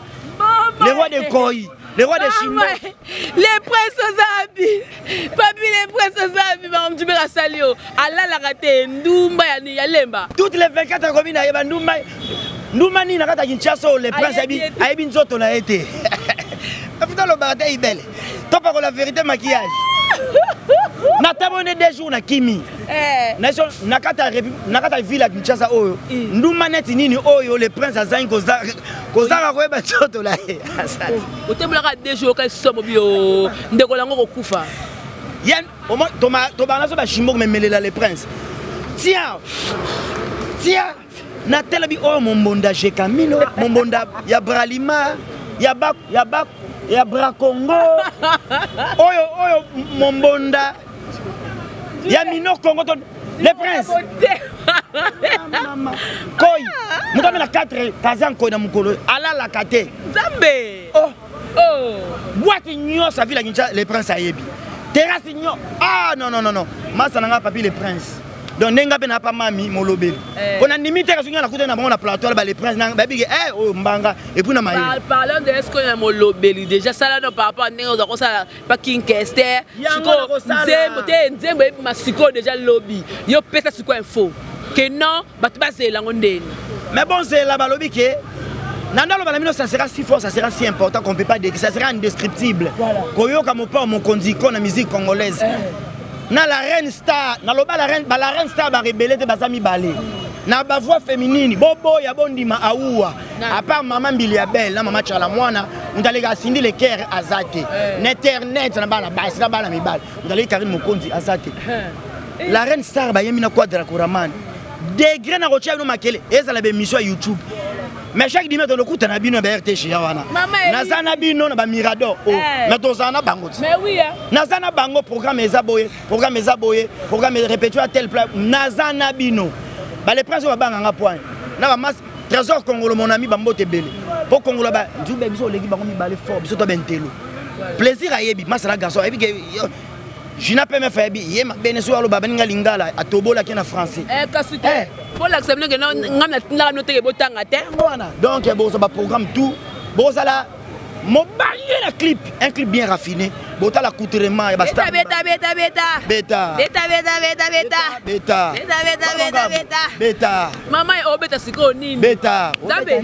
le roi de Koi, le roi de Chimbo. Le prince Ozabi, Papi le prince Ozabi, maman Djubek asali yo, alalaka te ndumba ya ni ya lemba. Toutes les 24 communes ya ndumba ndumba ni na kata Kinshasa le prince ayebi ayebi nzoto na ye te. Afuta lo barata ibele. Topa ko la vérité maquillage. Na tabone deux jours na kimi. Na so na kata na kata ville ya Kinshasa oyo. Ndumba neti nini oyo le prince azangi kozanga koyeba nzoto na ye. Otembolaka deux jours ka somo bio ndeko lango kokufa. Yan au moins tobana so ba chimbo memelela le prince. Tiens. Tiens. Na telabi oyo mombonda Jekamino, mombonda ya Bralima, ya ba ya ba ya Bracongo. Oyo oyo mombonda ya Mino Congo to le prince. Koi, moto amela 4 kazan koi na mokolo alalaka te. Nzambe. Oh. Oh. Boîte nyonso ya ville ya Kinshasa le prince ayebi. Terrasse nyonso. Ah non non non non. Masa na nga papi le prince. Donc ndenge mpe na pa mami molobeli. Pona ndimi te soki na kuta na bango na plateau ba le prince na babi ke eh oyo mbanga et puis na maye. Parlant de est-ce qu'on a molobeli déjà sala non par rapport à ndenge oza kosala pa King Kester. Siko nzembo te nzembo ebi masiko déjà lobby. Yo pesa siko info. Que non bato bazela ngo ndeni. Mais bon c'est là balobi ke Nanda loba na bino ça sera si fort, ça sera si important qu'on peut pas dire, ça sera indescriptible. Koyoka mopa mokonzi ko na musique congolaise. Na la reine star, na loba la reine, ba la reine star ba rebelle te baza mibale. Na ba voix féminine, bobo ya bondima aoua. À part maman Mbili ya belle, na maman Chala mwana, mutaleka Cindy le Caire azate. Na internet na bana basi na bana mibale. Mutaleka Karine Mokonzi azate. La reine star ba yemi na quadra Koraman. Degré na kotia bino makele, ezala ba émission ya YouTube. Mais chaque dimanche tokuta na bino ba RTG wana. Naza na bino na ba Mirador. Oh, mais tozala na bango. Mais oui hein. Naza na bango programme eza boye, programme eza boye, programme répétition à tel plat. Naza na bino. Ba les princes ba banga nga point. Na ba mas Trésor Congolo mon ami bambote belé. Po Congolo ba nzube biso oleki bango mibale fort biso to bentelo. Plaisir ayebi masala garçon ayebi ke Gina PMF ayebi ye mabene so aloba baninga lingala atobolaki na français. Eh kasi te. Po lakisa bino ke ngam na tindaka bino te ke botanga te. Wana donc boza ba programme tout bozala mobali na clip, un clip bien raffiné. Botala accoutrement ya ba star. Beta beta beta. Beta. Beta beta beta beta. Beta. Beta beta beta beta. Beta. Mama obeta sikoyo nini? Beta. Nzambe.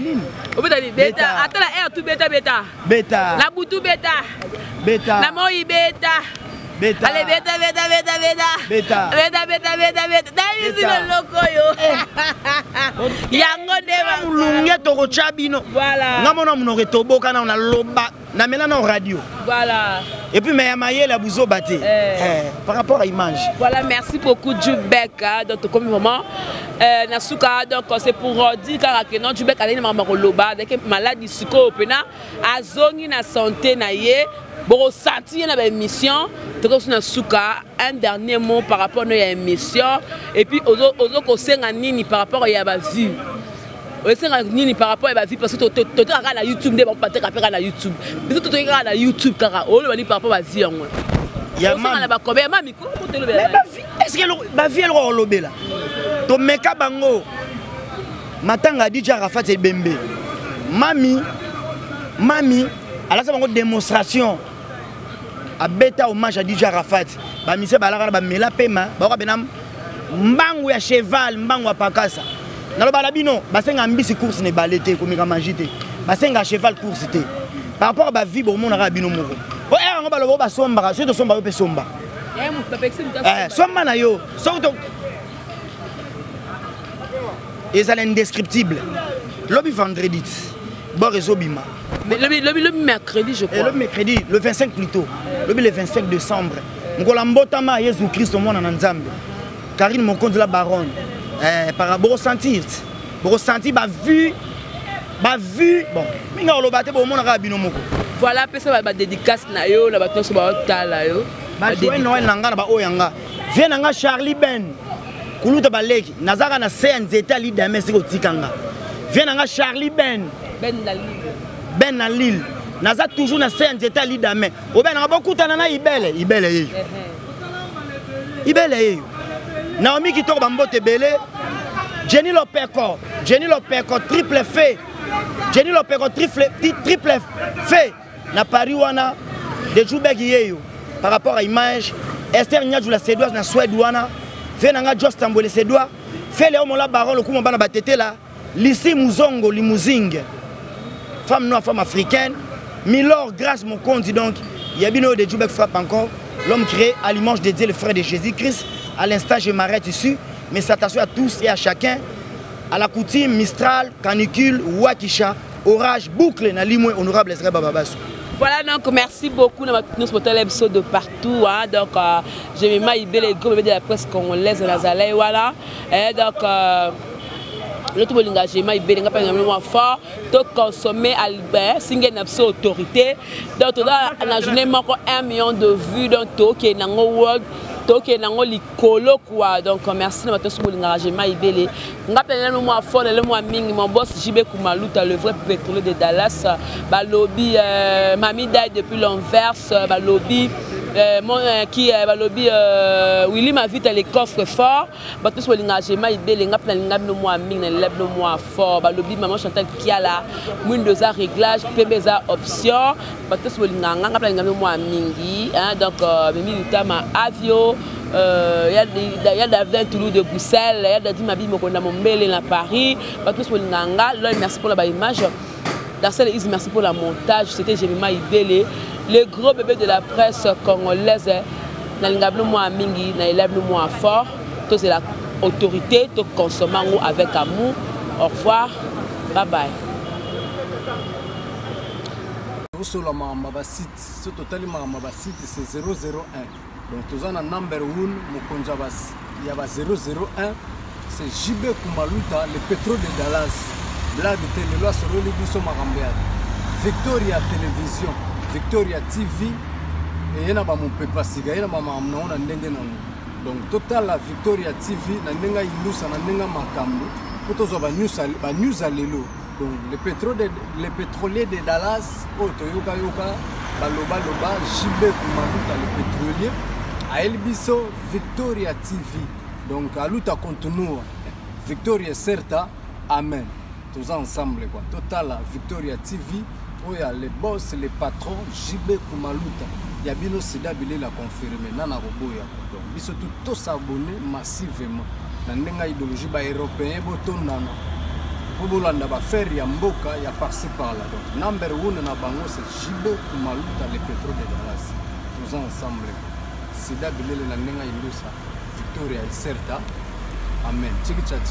Obeta nini? Beta. Ata la air tout beta beta. Beta. La butu beta. Beta. La moi beta. Beta. Allez, beta, beta, beta, beta. Beta. Beta, beta, beta, beta. Talisi Beta. loloko oyo. Yango nde ba- Mulunge tokotya bino. Voilà. Nga mona monoko etoboka na naloba namela na radio. Voilà. Et puis mais ya mayele ya buzoba te. Eh. Eh, par rapport à image. Voilà, merci beaucoup Djubek. Hein, donc, comme vraiment, na suka, donc c'est pour dire que non, Djubek a makambo koloba, avec maladie siko pena, azongi na santé na ye, bon senti na ba émission, donc na suka un dernier mot par rapport à émission et puis ozo ozo kosenga nini par rapport ya ba vue. Osenga nini par rapport ya ba vue parce que toteka kaka na YouTube nde bateka mpe kaka na YouTube. Biso toteka kaka na YouTube kaka, oloba nini par rapport ba vue yango. Ya Osenga mami. na bakobe ya mami ko Mais kotolobela. ba vie, est-ce que ba vie eloko olobela? Tomeka bango. Matanga DJ Arafat Ebembe. Mami, mami, alasa bango démonstration. Abeta hommage à DJ Arafat. Ba mise balaka na ba mela pema, ba bena mbangu ya cheval, mbangu ya pakasa. Naloba na bino, basenga mbisi course ne balete komeka magie te. Basenga cheval course te. Par rapport à ba vie bomonaka bino moko. O era ngo baloba basombaka, soki tosomba yo pe somba. Eh, somba na yo. Soki to ezala indescriptible. Lobi vendredi, bord ezobima. Mais lobi mercredi, je Et crois. lobi mercredi, le 25 plutôt. Lobi le 25 décembre. Mokolo mbotama Yesu Christ mwana na Nzambe. Karine Mokonzi la baronne. Eh, par boko sentir. Boko sentir ba vue, ba vue. Bon, minga oloba te bomona kaka bino moko. Voilà, pesa ba dédicace na yo, na bato nyonso baotala yo. Ba joyeux Noël na nga na ba oyo ya nga. Vie na nga Charlie Ben. Kuluta baleki, nazaka na se ya nzete ali dame siko tikanga. Vie na nga Charlie Ben. Ben na Lille. Ben na Lille. Naza toujours na se ya nzete ali dame. Obe na bokutana na Ibele, Ibele yeyo. Ibele yeyo. Naomi Kitoko bambote ebele. Jenny Lopeko, Jenny Lopeko triple F. Jenny Lopeko triple triple F. Na Paris wana de Jubek yeyo par rapport à image. Esther Nyadjou la Cédoise na Suède wana. Fe nanga Jos Tambwe le Cédois. Fe Léo Mola Baron le Koumba na batete la. Lissi Muzongo Limousine. Femme noire, femme africaine. Milor Grâce Mokonzi donc. Yabino de Jubek frappe encore. L'homme créé à l'image de Dieu, le frère de Jésus-Christ. À l'instant, je m'arrête ici. Mais salutations à tous et à chacun. À la coutume, Mistral, canicule, Wakisha, orage, boucle, na limwe, honorable Ezra Bababasu. Voilà, donc merci beaucoup. Nous sommes épisode de partout. Hein, donc, je me mets les gros bébés de la presse congolaise, la Zalaï, voilà. Et donc, l'autre bolinga, je me mets les fort. To consommer Albert, singe na biso autorité. Donc, tout la journée, encore 1 million de vues. Donc, to qui est dans le world, to qui est dans le likolo, quoi. Donc, merci na bato bolinga, je me mets les. Nga le mois fort, le mois mingi, mon boss JB Koumalouta, le vrai pétrolier de Dallas, Balobi, Mami Dai depuis l'Anvers, Balobi, mon, qui Balobi, Willy Mavita, les coffres forts, bato bolinga, je mets les, nga pena le mois mingi, le mois fort, Balobi, maman Chantal Kiala, Windows réglage, PBza option, bato bolinga, nga pena le mois mingi, hein, donc, Mimi Lutama Avio, y a David Toulouse de Bruxelles, y a Dadi Mabi Mokonda Mombele na Paris, bato bolinga nga, lol, merci pour la image. Darcel Is, merci pour la montage. C'était Jemima Ibele, le gros bébé de la presse congolaise. Nalinga bino mwa mingi, na ela bino mwa fort. To c'est la autorité, to consommant avec amour. Au revoir. Bye bye. Osola makambo ba site, so totali makambo ba site c'est 001. Donc toza na number 1 mokonzi ya ba 001, c'est JB Koumalouta, le pétrole de Dallas. Blague te lelo asololi biso makambo ya Victoria Télévision, Victoria TV, eye na ba mopepa sika, ye na ba makambo nango na ndenge nango. Donc totala Victoria TV na ndenge indusa na ndenge makambo po tozwa ba news ba news ya lelo. Donc le pétrolier de Dallas oyo toyoka yoka baloba loba JB Koumalouta le pétrolier ayeli biso Victoria TV. Donc aluta continua Victoria Certa, amen. Tous ensemble quoi. Total Victoria TV oya le boss, le patron JB Koumalouta. Ya bino sida bile la confirmer nana roboya quoi. Donc biso tout tous s'abonner massivement. Na ndenga idéologie ba européen botondana. Po bolanda ba faire ya mboka ya par-ci par-là. Donc number 1 na bango c'est JB Koumalouta le pétrole de Dallas. Tous ensemble quoi. Sida bilele na ndenge ya indusa Victoria Iserta. Amen. Chiki cha chiki.